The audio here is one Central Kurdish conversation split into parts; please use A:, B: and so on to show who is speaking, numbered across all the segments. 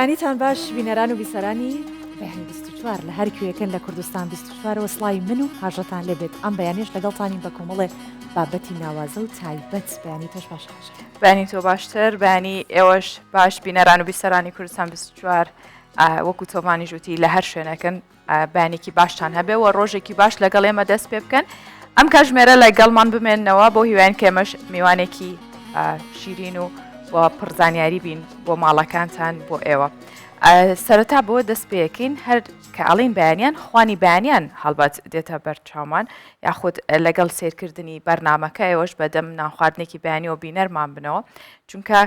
A: بەیانیتان باش بینەران و بیسەرانی بەیانی 24 لە هەر کوێکن لە کوردستان 24ەوە سڵاوی من و هاژەتان لێبێت ئەم بەیانیش لەگەڵتانین بە کۆمەڵێ بابەتی ناوازە و تایبەت بەیانی تۆش باش هاژە.
B: بەیانی تۆ باشتر بەیانی ئێوەش باش بینەران و بیسەرانی کوردستان 24 وەکو تۆمانیش وتی لە هەر شوێنەکەن بەیانێکی باشتان هەبێ و ڕۆژێکی باش لەگەڵ ئێمە دەست پێ بکەن ئەم کاژمێرە لەگەڵمان بمێنەوە بۆ هیوایان کێمەش میوانێکی شیرین و و پڕزانیاری بین بۆ ماڵەکانتان بۆ ئێوە. سەرەتا بۆ دەست پێەکەین هەر کە ئەڵین بەیانیان خوانی بەیانیان هەڵبەت دێتە بەر چاومان یاخود لەگەڵ سێرکردنی بەرنمەکە ئێوەش بەدەم نانخواردنێکی بەیانیەوە بینەرمان بنەوە چونکە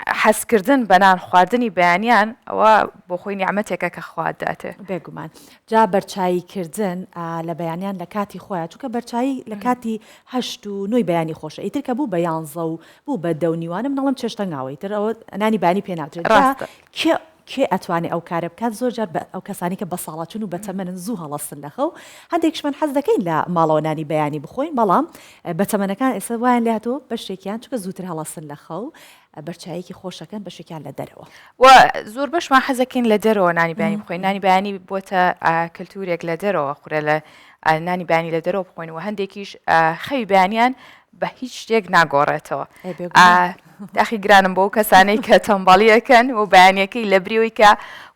B: حەزکردن بە نان خواردنی بەیانیان ئەوە بۆ خۆی نیعمەتێکە کە خوا داتێ.
A: بێگومان جا بەرچایی کردن لە بەیانیان لە کاتی خۆیا چونکە بەرچایی لە کاتی هەشت و نۆی بەیانی خۆشە ئیتر کە بوو بە یانزە و بوو بە دە و نیوانە مناڵم چێشتەنگاوە ئیتر ئەوە نانی بەیانی پێ ناوترێت جا
B: ڕاستە.
A: کێ کێ ئەتوانێ ئەو کارە بکات زۆر جار بە ئەو کەسانی کە بەساڵاچوون و بەتەمەنن زوو هەڵەستن لە خەو هەندێکیشمان حەز دەکەین لە ماڵەوە نانی بەیانی بخۆین بەڵام بەتەمەنەکان ئێستا وایان لێهاتووە بەشێکیان چونکە زووتر هەڵەستن لە خەو بەرچایەکی خۆشەکەن بەشێکیان لە دەرەوە.
B: و زۆربەشمان حەزەکەین لە دەرەوە نانی بەیانی بخۆین نانی بەیانی بۆتە کەلتورێک لە دەرەوە خورە لە نانی بەیانی لە دەرەوە بخۆین و هەندێکیش خەوی بەیانیان بە هیچ شتێک ناگۆڕێتەوە داخی گرانم بۆ کەسانەی کە تەمبەڵیەکەن و بەیانەکەی لە بریەوەی کە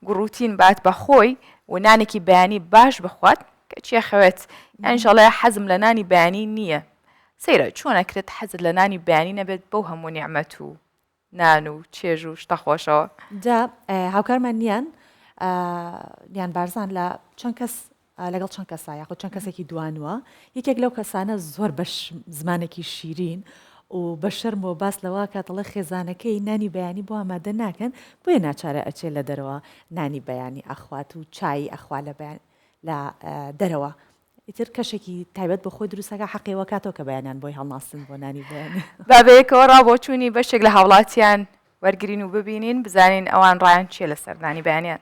B: گوڕوتین بات بە خۆی و نانێکی بەیانی باش بخوات کە چیە خەوێت یانیشەڵێ حەزم لە نانی بەیانی نییە سەیرە چۆن ئەکرێت حەزت لە نانی بەیانی نەبێت بەو هەموو نیعمەت و نان و چێژ و شتە خۆشەوە.
A: جا هاوکارمان نیان نیان بارزان لە چەند کەس لەگەڵ چەند کەسا یاخود چەند کەسێکی دوانوە یەکێک لەو کەسانە زۆر بە زمانێکی شیرین و بە شەرمەوە باس لەوە کات ئەڵێ خێزانەکەی نانی بەیانی بۆ ئامادە ناکەن بۆیە ناچارە ئەچێ لە دەرەوە نانی بەیانی ئەخوات و چایی ئەخوا لە بەیان لە دەرەوە ئیتر کەشێکی تایبەت بۆ خۆی دروست ئەکا حەقی ئەوە کاتەوە کە بەیانیان بۆی هەڵناسن بۆ نانی بەیانی.
B: با بەیەکەوە ڕاوبۆچوونی بەشێک لە هاوڵاتیان وەرگرین و ببینین بزانین ئەوان ڕایان چیە لەسەر نانی بەیانیان.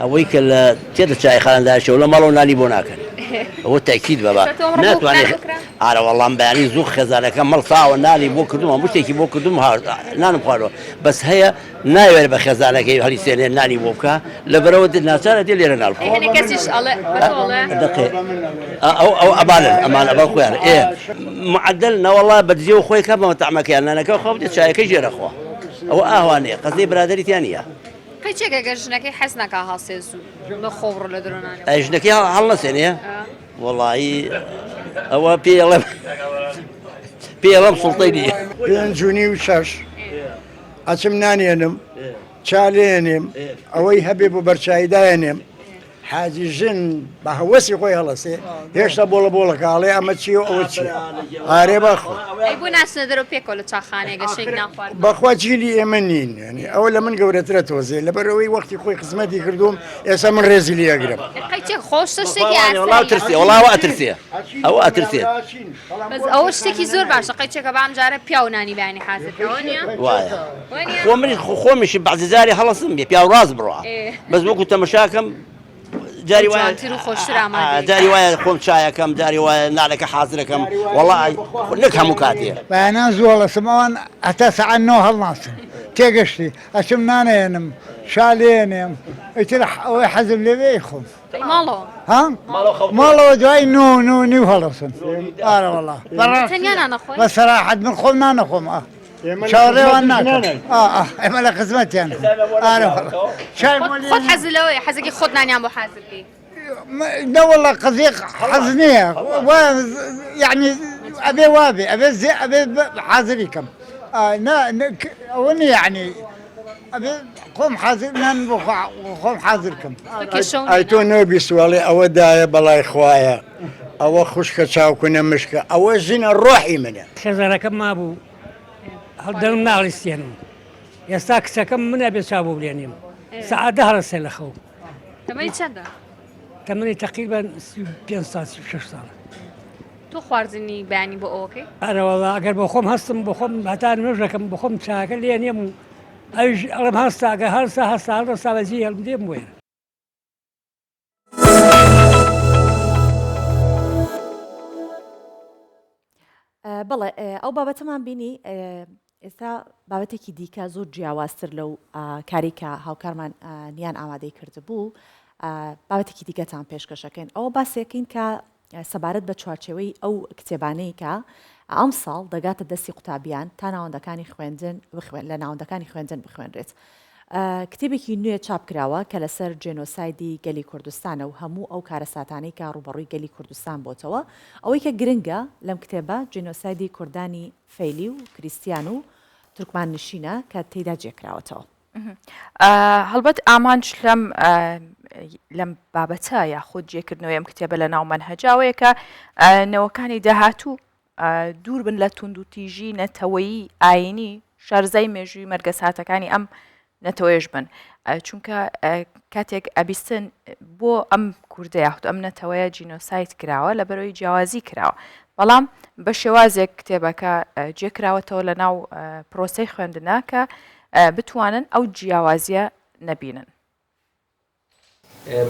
C: ئەوەی کە لە تێدە چایخانە دانیشتوە لە ماڵەوە نانی بۆ ناکەن ئەوە تەئکید بەبا ناتوانێ ئارە وەڵام بەیانی زوو خێزانەکەم مەڵساوە نانی بۆ کردوم هەموو شتێکی بۆ کردوم نانم خواردوە بەس هەیە نایەوێت بە خێزانەکەی هەڵیسێنێ نانی بۆ بکا لەبەرەوە دێت ناچارە دێ لێرە نان بخوا.
D: هەنێ کەسیش ئەڵێ بە تۆ ئەڵێ.
C: دەقێ ئەو ئەو ئەمانن ئەمان ئەمان خۆیان ئێ معەدەل نەوەڵا بە دزیەوە خۆی کە بە تەعمەکەیان نانەکە خوا بدێ چایەکەی ژێرە خوا ئەوە ئاوا نییە قەزیەی برادەری تیا نییە.
D: قەی چێکە گەر ژنەکەی حەز نەکا هەڵسێ زوو بە خۆ بڕۆ لە درۆ نانێ
C: ئەی ژنەکەی هەڵنەسێنێ وەڵایی ئەوە پێی ئەڵێم پێی ئەڵێم سوڵتەی نییە.
E: پێنج و نیو شەش ئەچم نانێنم چا لێنێم ئەوەی هەبێ بۆ بەرچایی دایەنێم حاجی ژن بە هەوەسی خۆی هەڵەسێ هێشتا بۆڵە بۆڵەکە ئەڵێ ئەمە چیە و ئەوە چیە ئارێ بەخوا
D: ئەی بۆ ناچنە دەرەوە پێکەوە لە چاخانەیە گەشەیەک نان خواردن
E: بەخوا جیلی ئێمە نین یعنی ئەوە لە من گەورەترە تۆزێ لەبەرئەوەی وەختی خۆی خزمەتی کردووم ئێستا من ڕێزی لێ ئەگرم
D: قەی چێ خۆ شتە شتێکی
C: وەڵا
D: ئاساییە
C: ترسێ وەڵا ئەوە ئەترسێ ئەوە ئەترسێ
D: بەس ئەوە شتێکی زۆر باشە قەی چێکە بام جارە پیاو نانی بەیانی حازر کە وەنیە
C: وایە
D: وەنیە
C: خۆ منیش خۆ خۆمیشی بەعزی جاری هەڵەسم بێ پیاو ڕاست بڕوا بەس وەکو تەمەشاکەم جاری وایە
D: جوانتر و خۆشتر ئامادەی
C: جاری وایە خۆم چایەکەم جاری وایە نانەکە حازرەکەم وەڵا نەک هەموو کاتێ.
E: بەیانیان زوو هەڵەسم ئەوان هەتا سەعات نۆ هەڵناسن تێگەشتی ئەچم نانەیەنم شا لێنێم ئیتر ئەوەی حەزم لێ بێ ئەیخۆم.
D: ماڵەوە
E: ها ماڵەوە دوای نۆ نۆ نیو هەڵەسن ئارە وەڵا بەڕاستی
D: تەنیا نانەخۆی
E: بە سەراحەت من خۆم نانەخۆم ئا چاوەڕێوان ناکەم ئا ئا ئێمە لە خزمەتیان ئارە وەڵا چای
D: خۆت خۆت حەزت لەوەیە حەزەکەی خۆت نانیان بۆ حازر بکەی
E: نەوەڵا قەزیە حەز نییە وا یعنی ئەبێ وابێ ئەبێ زێ ئەبێ حازری کەم نا ئەوە نییە یعنی ئەبێ خۆم حازر نان بۆ خۆم حازر کەم. ئەی تۆ نەبیستوە ئەڵێ ئەوە دایە بەڵای خوایە ئەوە خوشکە چاوکونە مشکە ئەوە ژنە ڕۆحی منە.
F: خێزانەکەم مابوو هەڵدەرم ناڵیستێنم ئێستا کچەکەم من ئەبێ چاو بۆ بلێنیم سەعات دە هەڵەسێ لە خەو.
D: تەمەنی چەندە؟
F: تەمەنی تەقریبەن 35 ساڵ 36 ساڵە.
D: تۆ خواردنی بەیانی بۆ ئەوەکەی؟
F: ئەرەوەڵا ئەگەر بۆ خۆم هەستم بۆ خۆم هەتا نوێژەکەم بۆ خۆم چاکە لێ نێم و ئەویش ئەڵێم هەستا ئەگەر هەستا هەستا هەڵدەستا بەجێی هێڵم دێم بۆیە.
A: بەڵێ ئەو بابەتەمان بینی. ئێستا بابەتێکی دیکە زۆر جیاوازتر لەو کاری کە هاوکارمان نیان ئامادەی کردبوو بابەتێکی دیکەتان پێشکەشەکەین ئەوە باسێکین کە سەبارەت بە چوارچێوەی ئەو کتێبانەی کە ئەمساڵ دەگاتە دەستی قوتابیان تا ناوەندەکانی خوێندن بخوێن لە ناوەندەکانی خوێندن بخوێنرێت. کتێبێکی نوێ چاپ کراوە کە لەسەر جێنۆسایدی گەلی کوردستانە و هەموو ئەو کارەساتانەی کە ڕووبەڕووی گەلی کوردستان بۆتەوە. ئەوەی کە گرنگە لەم کتێبە جێنۆسایدی کوردانی فەیلی و کریستیان و تورکمان نشینە کە تێیدا جێکراوەتەوە.
B: هەڵبەت ئامانج لەم لەم بابەتە یاخود جێکردنەوەی ئەم کتێبە لە ناو مەنهەجە ئەوەیە کە نەوەکانی داهاتوو دوور بن لە توندوتیژی نەتەوەیی ئاینی شارزای مێژووی مەرگەساتەکانی ئەم نەتەوەیش بن چونکە کاتێک ئەبیستن بۆ ئەم کوردە یاخود ئەم نەتەوەیە جینۆسایت کراوە لە بەرەوەی جیاوازی کراوە بەڵام بە شێوازێک کتێبەکە جێکراوەتەوە لە ناو پرۆسەی خوێندنە کە بتوانن ئەو جیاوازیە نەبینن.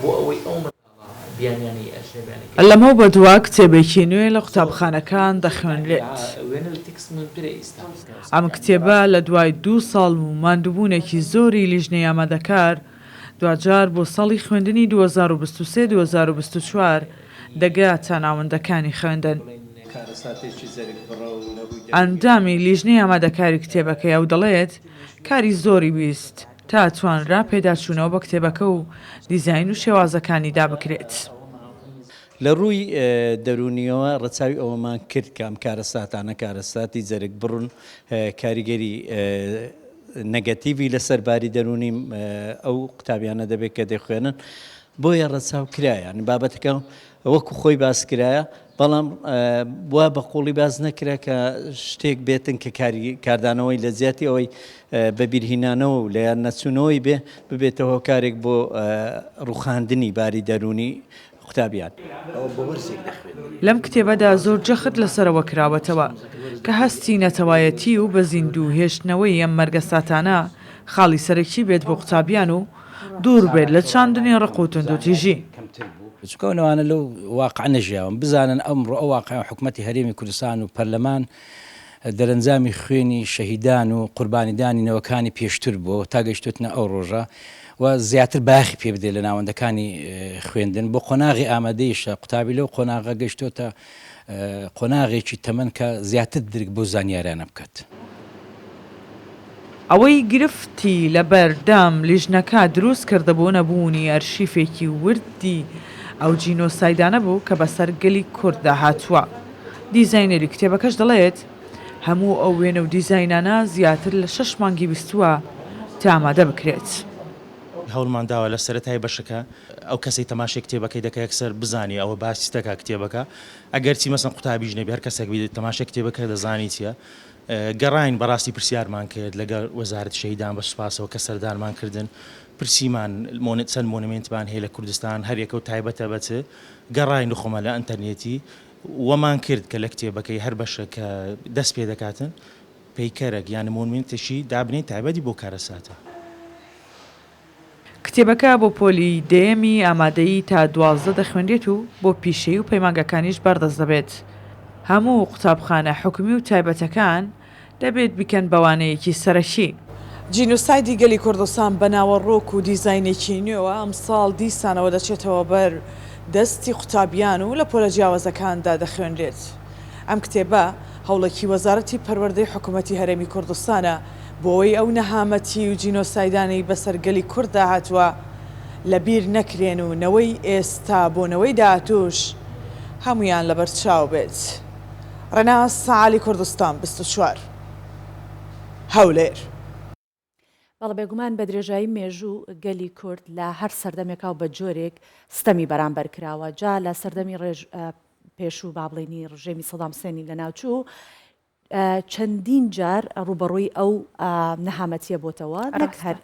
G: بۆ ئەوەی ئەو منداڵە بیانیانەی ئەجنەبیانەی کە.
H: لەمەو بەدوا کتێبێکی نوێ لە قوتابخانەکان دەخوێنرێت. ئەم کتێبە لە دوای دوو ساڵ و ماندووبوونێکی زۆری لیژنەی ئامادەکار، دواجار بۆ ساڵی خوێندنی 2023 2024 دەگاتە ناوەندەکانی خوێندن. ئەندامی لیژنەی ئامادەکاری کتێبەکەی ئەو دەڵێت، کاری زۆری ویست تا توانرا پێداچوونەوە بە کتێبەکە و دیزاین و شێوازەکانیدا بکرێت.
I: لە ڕووی دەروونییەوە ڕەچاوی ئەوەمان کرد کە ئەم کارەساتانە کارەساتی جەرگبڕن، کاریگەری نەگەتیڤی لەسەر باری دەروونی ئەو قوتابیانە دەبێت کە دەیخوێنن، بۆیە ڕەچاو کرا، یانی بابەتەکە وەکو خۆی باس کرایە، بەڵام وا بە قوڵی باس نەکرا کە شتێک بێتن کە کاردانەوەی لە جیاتی ئەوەی بە بیرهینانەوە و لە یاد نەچوونەوەی بێ ببێتە هۆکارێک بۆ ڕووخاندنی باری دەروونی قوتابیان.
H: لەم کتێبەدا زۆر جەخت لەسەر ئەوە کراوەتەوە کە هەستی نەتەوایەتی و بە زیندوو هێشتنەوەی ئەم مەرگەساتانە خاڵی سەرەکی بێت بۆ قوتابیان و دوور بێت لە چاندنی ڕق و توندوتیژی.
J: چونکە ئەو نەوانە لەو واقعە نەژیاون، بزانن ئەمڕۆ ئەو واقعە حکومەتی هەرێمی کوردستان و پەرلەمان دەرەنجامی خوێنی شەهیدان و قوربانیدانی نەوەکانی پێشتر بووە تا گەیشتوتنە ئەو ڕۆژە و زیاتر بایەخی پێ بدرێت لە ناوەندەکانی خوێندن بۆ قۆناغی ئامادەیشە قوتابی لەو قۆناغە گەیشتۆتە قۆناغێکی تەمەن کە زیاتر درک بەو زانیارانە بکات.
H: ئەوەی گرفتی لە بەردەم لیژنەکە دروست کردبوو نەبوونی ئەرشیفێکی وردی ئەو جینۆسایدانە بوو کە بەسەر گەلی کورددا هاتووە. دیزاینەری کتێبەکەش دەڵێت، هەموو ئەو وێنە و دیزاینانە زیاتر لە شەش مانگی ویستووە تا ئامادە بکرێت.
K: هەوڵمان داوە لە سەرەتای بەشەکە ئەو کەسەی تەماشای کتێبەکەی دەکا یەکسەر بزانێ ئەوە باسی چ دەکا کتێبەکە، ئەگەرچی مەسەن قوتابیش نەبێ هەر کەسێک بێ تەماشای کتێبەکە دەزانی چییە. گەڕاین بەڕاستی پرسیارمان کرد لەگەڵ وەزارەتی شەهیدان بە سوپاسەوە کە سەردانمان کردن پرسیمان چەند مۆنمێنتمان هەیە لە کوردستان هەر یەکەو تایبەتە بە چ گەڕاین خۆمان لە ئەنتەرنێتی وەمان کرد کە لە کتێبەکەی هەر بەشە کە دەست پێ دەکاتن پەیکەرەک یان مۆنمێنتێکی دابنێین تایبەتی بۆ کارەساتە.
H: کتێبەکە بۆ پۆلی دەیەمی ئامادەیی تا 12 دەخوێنرێت و بۆ پیشەیی و پەیمانگاکانیش بەردەست دەبێت. هەموو قوتابخانە حکومی و تایبەتەکان دەبێت بیکەن بە وانەیەکی سەرەکی. جینۆسایدی گەلی کوردستان بە ناوەڕۆک و دیزاینێکی نوێوە ئەمساڵ دیسانەوە دەچێتەوە بەر دەستی قوتابیان و لە پۆلە جیاوازەکاندا دەخوێنرێت. ئەم کتێبە هەوڵێکی وەزارەتی پەروەردەی حکومەتی هەرێمی کوردستانە بۆ ئەوەی ئەو نەهامەتی و جینۆسایدانەی بەسەر گەلی کورددا هاتووە لەبیر نەکرێن و نەوەی ئێستا بۆ نەوەی داهاتووش هەموویان لەبەرچاو بێت. ڕێناس عەلی کوردستان 24 هەولێر.
A: بەڵێ بێگومان بە درێژایی مێژوو گەلی کورد لە هەر سەردەمێکا و بە جۆرێک ستەمی بەرامبەر کراوە جا لە سەردەمی ڕێژ پێشوو با بڵێنی ڕژێمی سەدام حسێنی لەناوچوو چەندین جار ڕووبەڕووی ئەو نەهامەتیە بۆتەوە نەک هەر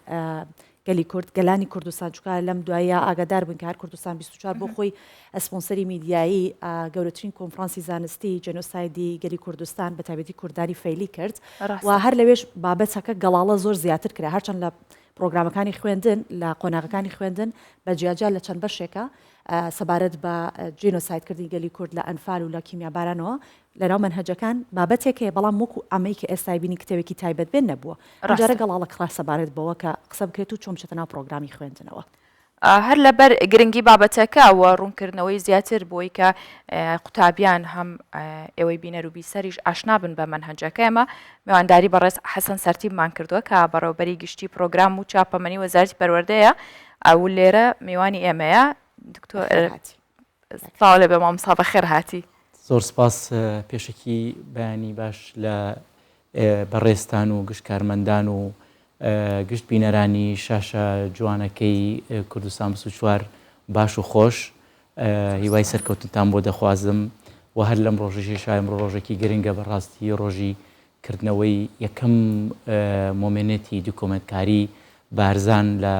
A: گەلی کورد گەلانی کوردستان چکار لەم دوایە ئاگادار بن کە هەر کوردستان 24 بۆ خۆی ئەسپۆنسەری میدیایی گەورەترین کۆنفرانسی زانستی جێنۆسایدی گەلی کوردستان بە تایبەتی کوردانی فەیلی کرد و هەر لەوێش بابەتەکە گەڵاڵە زۆر زیاتر کرا هەرچەند لە پرۆگرامەکانی خوێندن لە قۆناغەکانی خوێندن بە جیاجیا لە چەند بەشێکە. سەبارەت بە جینۆسایدکردنی گەلی کورد لە ئەنفال و لە کیمیابارانەوە لەناو مەنهەجەکان بابەتێک هەیە بەڵام وەکو ئەمەی کە ئێستای بینی کتێبێکی تایبەت بێ نەبووە. ئەمجارە گەڵاڵە کڕا سەبارەت بەوە کە قسە بکرێت و چۆن بچێتە ناو پڕۆگرامی خوێندنەوە.
B: هەر لەبەر گرنگی بابەتەکە و ڕوونکردنەوەی زیاتر بۆی کە قوتابیان هەم ئێوەی بینەر و بیسەریش ئاشنا بن بە مەنهەجەکە ئێمە میوانداری بەڕێز حەسەن سەرتیبمان کردووە کە بەڕێوەبەری گشتی پرۆگرام و چاپەمەنی وەزارەتی پەروەردەیە ئەو لێرە میوانی ئێمەیە دکتۆر سڵاو لێ بێ مامۆستا بەخێر هاتی.
L: زۆر سپاس پێشەکی بەیانی باش لە بەڕێزتان و گشت کارمەندان و گشت بینەرانی شاشە جوانەکەی کوردستان 24 باش و خۆش هیوای سەرکەوتنتان بۆ دەخوازم و هەر لەم ڕۆژەشی شایم ڕۆژێکی گرنگە بەڕاستی ڕۆژی کردنەوەی یەکەم مۆمێنێتی دیکۆمێنتکاری بارزان لە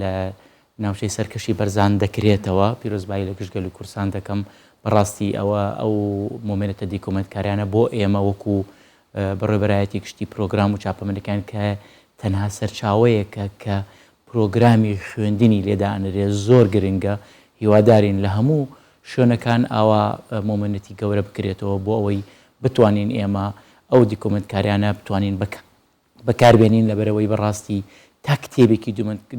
L: لە ناوچەی سەرکەشی بەرزان دەکرێتەوە، پیرۆزبایی لە گشت گەلی کوردستان دەکەم، بەڕاستی ئەوە ئەو مۆمێنتە دیکۆمێنتکاریانە بۆ ئێمە وەکو بەڕێوەبەرایەتی گشتی پرۆگرام و چاپەمەنیەکان کە تەنها سەرچاوەیەکە کە پرۆگرامی خوێندنی لێ دائەنرێ زۆر گرنگە، هیوادارین لە هەموو شوێنەکان ئاوا مۆمێنتی گەورە بکرێتەوە بۆ ئەوەی بتوانین ئێمە ئەو دیکۆمێنتکاریانە بتوانین بەکاربێنین لەبەرئەوەی بەڕاستی تا کتێبێکی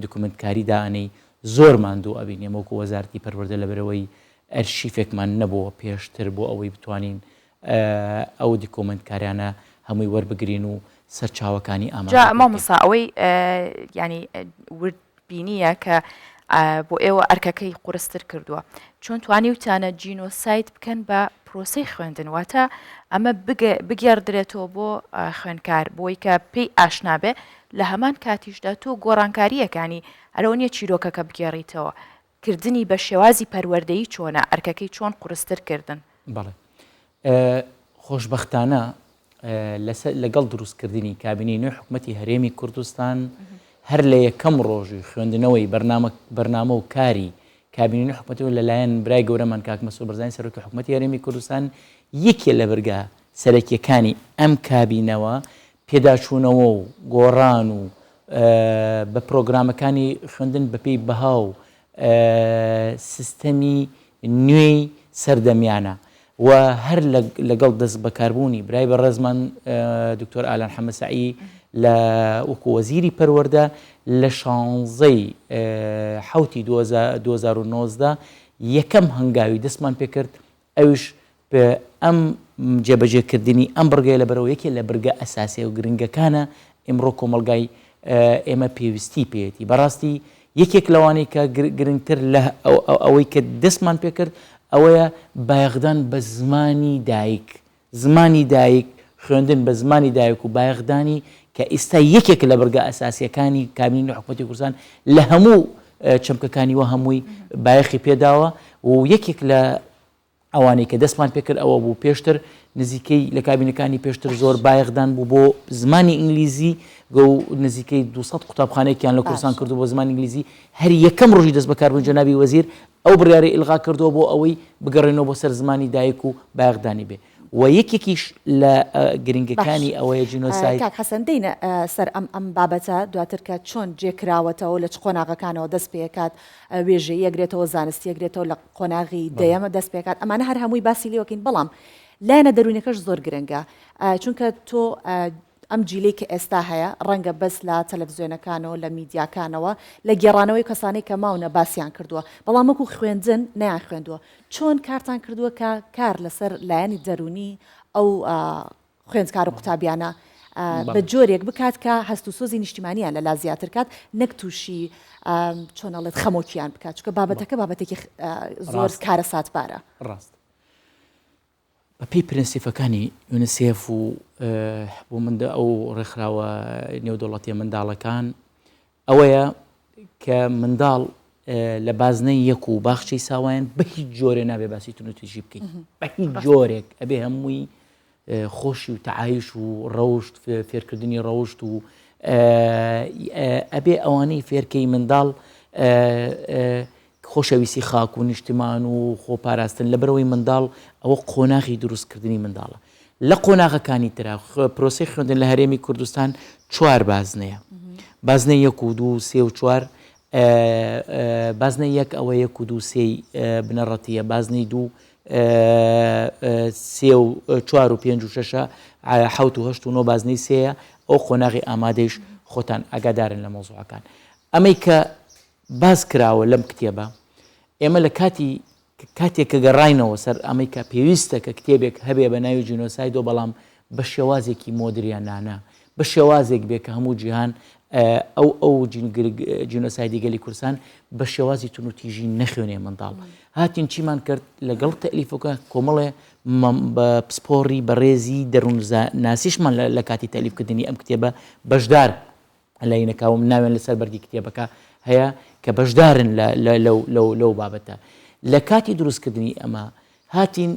L: دوکومنتکاری دائەنێی زۆر ماندوو ئەبین ئێمە وەکو وەزارەتی پەروەردە لەبەرئەوەی ئەرشیفێکمان نەبووە پێشتر بۆ ئەوەی بتوانین ئەو دیکۆمنتکاریانە هەمووی وەربگرین و سەرچاوەکانی ئامادە
B: جا مامۆستا ئەوەی یانی ورد بینییە کە بۆ ئێوە ئەرکەکەی قورستر کردووە چۆن توانیوتانە جینۆساید بکەن بە پرۆسەی خوێندن واتە ئەمە بگێڕدرێتەوە بۆ خوێندکار بۆی کە پێی ئاشنابێ لە هەمان کاتیشدا تۆ گۆڕانکارییەکانی ئەرەوە نیە چیرۆکەکە بگێڕیتەوە کردنی بە شێوازی پەروەردەیی چۆنە ئەرکەکەی چۆن قورستر کردن؟
L: بەڵێ خۆشبەختانە لەسەر لەگەڵ دروستکردنی کابینەی نوێی حکومەتی هەرێمی کوردستان هەر لە یەکەم ڕۆژی خوێندنەوەی بەرنامە بەرنامە و کاری کابینەی نوێی حکومەتەوە لەلایەن برای گەورەمان کاک مەسعود بەرزانی سەرۆکی حکومەتی هەرێمی کوردستان یەکێ لە برگە سەرەکیەکانی ئەم کابینەوە پێداچوونەوە و گۆڕان و بە پرۆگرامەکانی خوێندن بەپێی بەها و سیستەمی نوێی سەردەمیانە و هەر لەگەڵ دەست بەکاربوونی برای بەڕێزمان دکتۆر ئالان حەمە سەعی لە وەکو وەزیری پەروەردە لە شانزەی حوتی 2019 یەکەم هەنگاوی دەستمان پێکرد ئەویش ئەم جێبەجێکردنی ئەم بڕگەیە لەبەرئەوەی یەکێ لە برگە ئەساسیە و گرنگەکانە ئیمڕۆ کۆمەڵگای ئێمە پێویستی پێیەتی بەڕاستی یەکێک لەوانەی کە گرنگتر لە ئەوەی کە دەستمان پێکرد ئەوەیە بایەخدان بە زمانی دایک زمانی دایک خوێندن بە زمانی دایک و بایەخدانی کە ئیستا یەکێک لە بڕگە ئەساسیەکانی کابینەی حکومەتی کوردستان لە هەموو چەمکەکانی وە هەمووی بایەخی پێداوە و یەکێک لە ئەوانەی کە دەستمان پێکرد ئەوە بوو پێشتر نزیکەی لە کابینەکانی پێشتر زۆر بایەخدان بوو بۆ زمانی ئینگلیزی و نزیکەی 200 قوتابخانەیەکیان لە کوردستان کردو بۆ زمانی ئینگلیزی هەر یەکەم ڕۆژی دەست بەکاربوون جەنابی وەزیر ئەو بڕیارەی ئیلغا کردووە بۆ ئەوەی بگەڕێنەوە بۆ سەر زمانی دایک و بایەخدانی بێ و یەکێکیش لە گرنگەکانی ئەوەیە جینۆساید.
A: کاک حەسەن دێینە سەر ئەم ئەم بابەتە دواتر کە چۆن جێ کراوەتەوە لە چ قۆناغەکانەوە دەست پێکات وێژەیی ئەگرێتەوە زانستی ئەگرێتەوە لە قۆناغی دەیەمە دەست پێکات ئەمانە هەر هەمووی باسی لێوەکەین بەڵام لایەنە دەروونەکەش زۆر گرنگە چونکە تۆ ئەم جیلەی کە ئێستا هەیە ڕەنگە بەس لە تەلەفزیۆنەکانەوە لە میدیاکانەوە لە گێڕانەوەی کەسانەی کە ماونە باسیان کردووە بەڵام وەکو خوێندن نەیان خوێندووە چۆن کارتان کردووە کە کار لەسەر لایەنی دەروونی ئەو خوێندکار و قوتابیانە بە جۆرێک بکات کە هەست و سۆزی نیشتیمانیان لەلا زیاتر کات نەک تووشی چۆن ئەڵێت خەمۆکیان بکات چونکە بابەتەکە بابەتێکی زۆر کارەساتبارە.
L: ڕاست بە پێی پرەنسیفەکانی یونسێف و بۆ مندە ئەو ڕێکخراوە نێودەوڵەتیە منداڵەکان ئەوەیە کە منداڵ لە بازنەی یەک و باخچەی ساوایان بە هیچ جۆرێ نابێ باسی توندوتیژی بکەیت بە هیچ جۆرێک ئەبێ هەمووی خۆشی و تەعایش و ڕەوشت فێرکردنی ڕەوشت و ئەبێ ئەوانەی فێرکەی منداڵ خۆشەویستی خاک و نیشتمان و خۆپاراستن لەبەرئەوەی منداڵ ئەوە قۆناغی دروستکردنی منداڵە لە قۆناغەکانی ترا پرۆسەی خوێندن لە هەرێمی کوردستان چوار بازنەیە بازنەی یەک و دوو سێ و چوار. بازنەی یەک ئەوە یەک و دوو سێی بنەڕەتیە بازنەی دوو سێ و چوار و پێنج و شەشە حەوت و هەشت و نۆ بازنەی سێیە ئەو قۆناغی ئامادەیش خۆتان ئاگادارن لە مەوزوعەکان ئەمەی کە باس کراوە لەم کتێبە ئێمە لە کاتی کاتێک کە گەڕاینەوە سەر ئەمەی کە پێویستە کە کتێبێک هەبێ بە ناوی جینۆسایدۆ بەڵام بە شێوازێکی مۆدریانانە بە شێوازێک بێ کە هەموو جیهان ئەو ئەو جینۆسایدی گەلی کوردستان بە شێوازی تونوتیژی نەخوێنێ منداڵ هاتین چیمان کرد لەگەڵ تەلیفەکە کۆمەڵێ بە پسپۆڕی بەڕێزی دەروونناسیشمان لە کاتی تەلیفکردنی ئەم کتێبە بەشدار لایینەکاوم ناویان لەسەر بەرگی کتێبەکە هەیە کە بەشدارن لەو بابەتە لە کاتی دروستکردنی ئەمە هاتین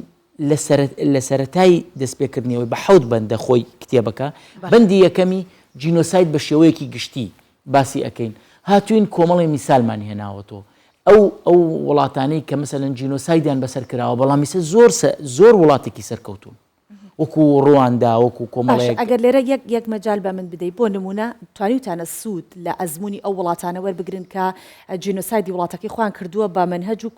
L: لە سەرەتای دەستپێکردنیەوەی بە حەوت بەندە خۆی کتێبەکە بەندی یەکەمی جینۆساید بە شێوەیەکی گشتی باسی ئەەکەین هاتوین کۆمەڵی میسالمان هێناوەتەوە ئەو ئەو وڵاتانەی کە مەسەلەن جینۆسایدیان بەسەر کراوە بەڵام میسە زۆر زۆر وڵاتێکی سەرکەوتون وەکو ڕواندا وەکو
A: باشە
L: کۆمەڵێک.
A: ئەگەر لێرە یەک یەک مەجال بە من بدەی بۆ نموونە توانیوتانە سوود لە ئەزموونی ئەو وڵاتانە وەربگرن کە جینۆسایدی وڵاتەکەی خۆیان کردووە بە مەنهەج و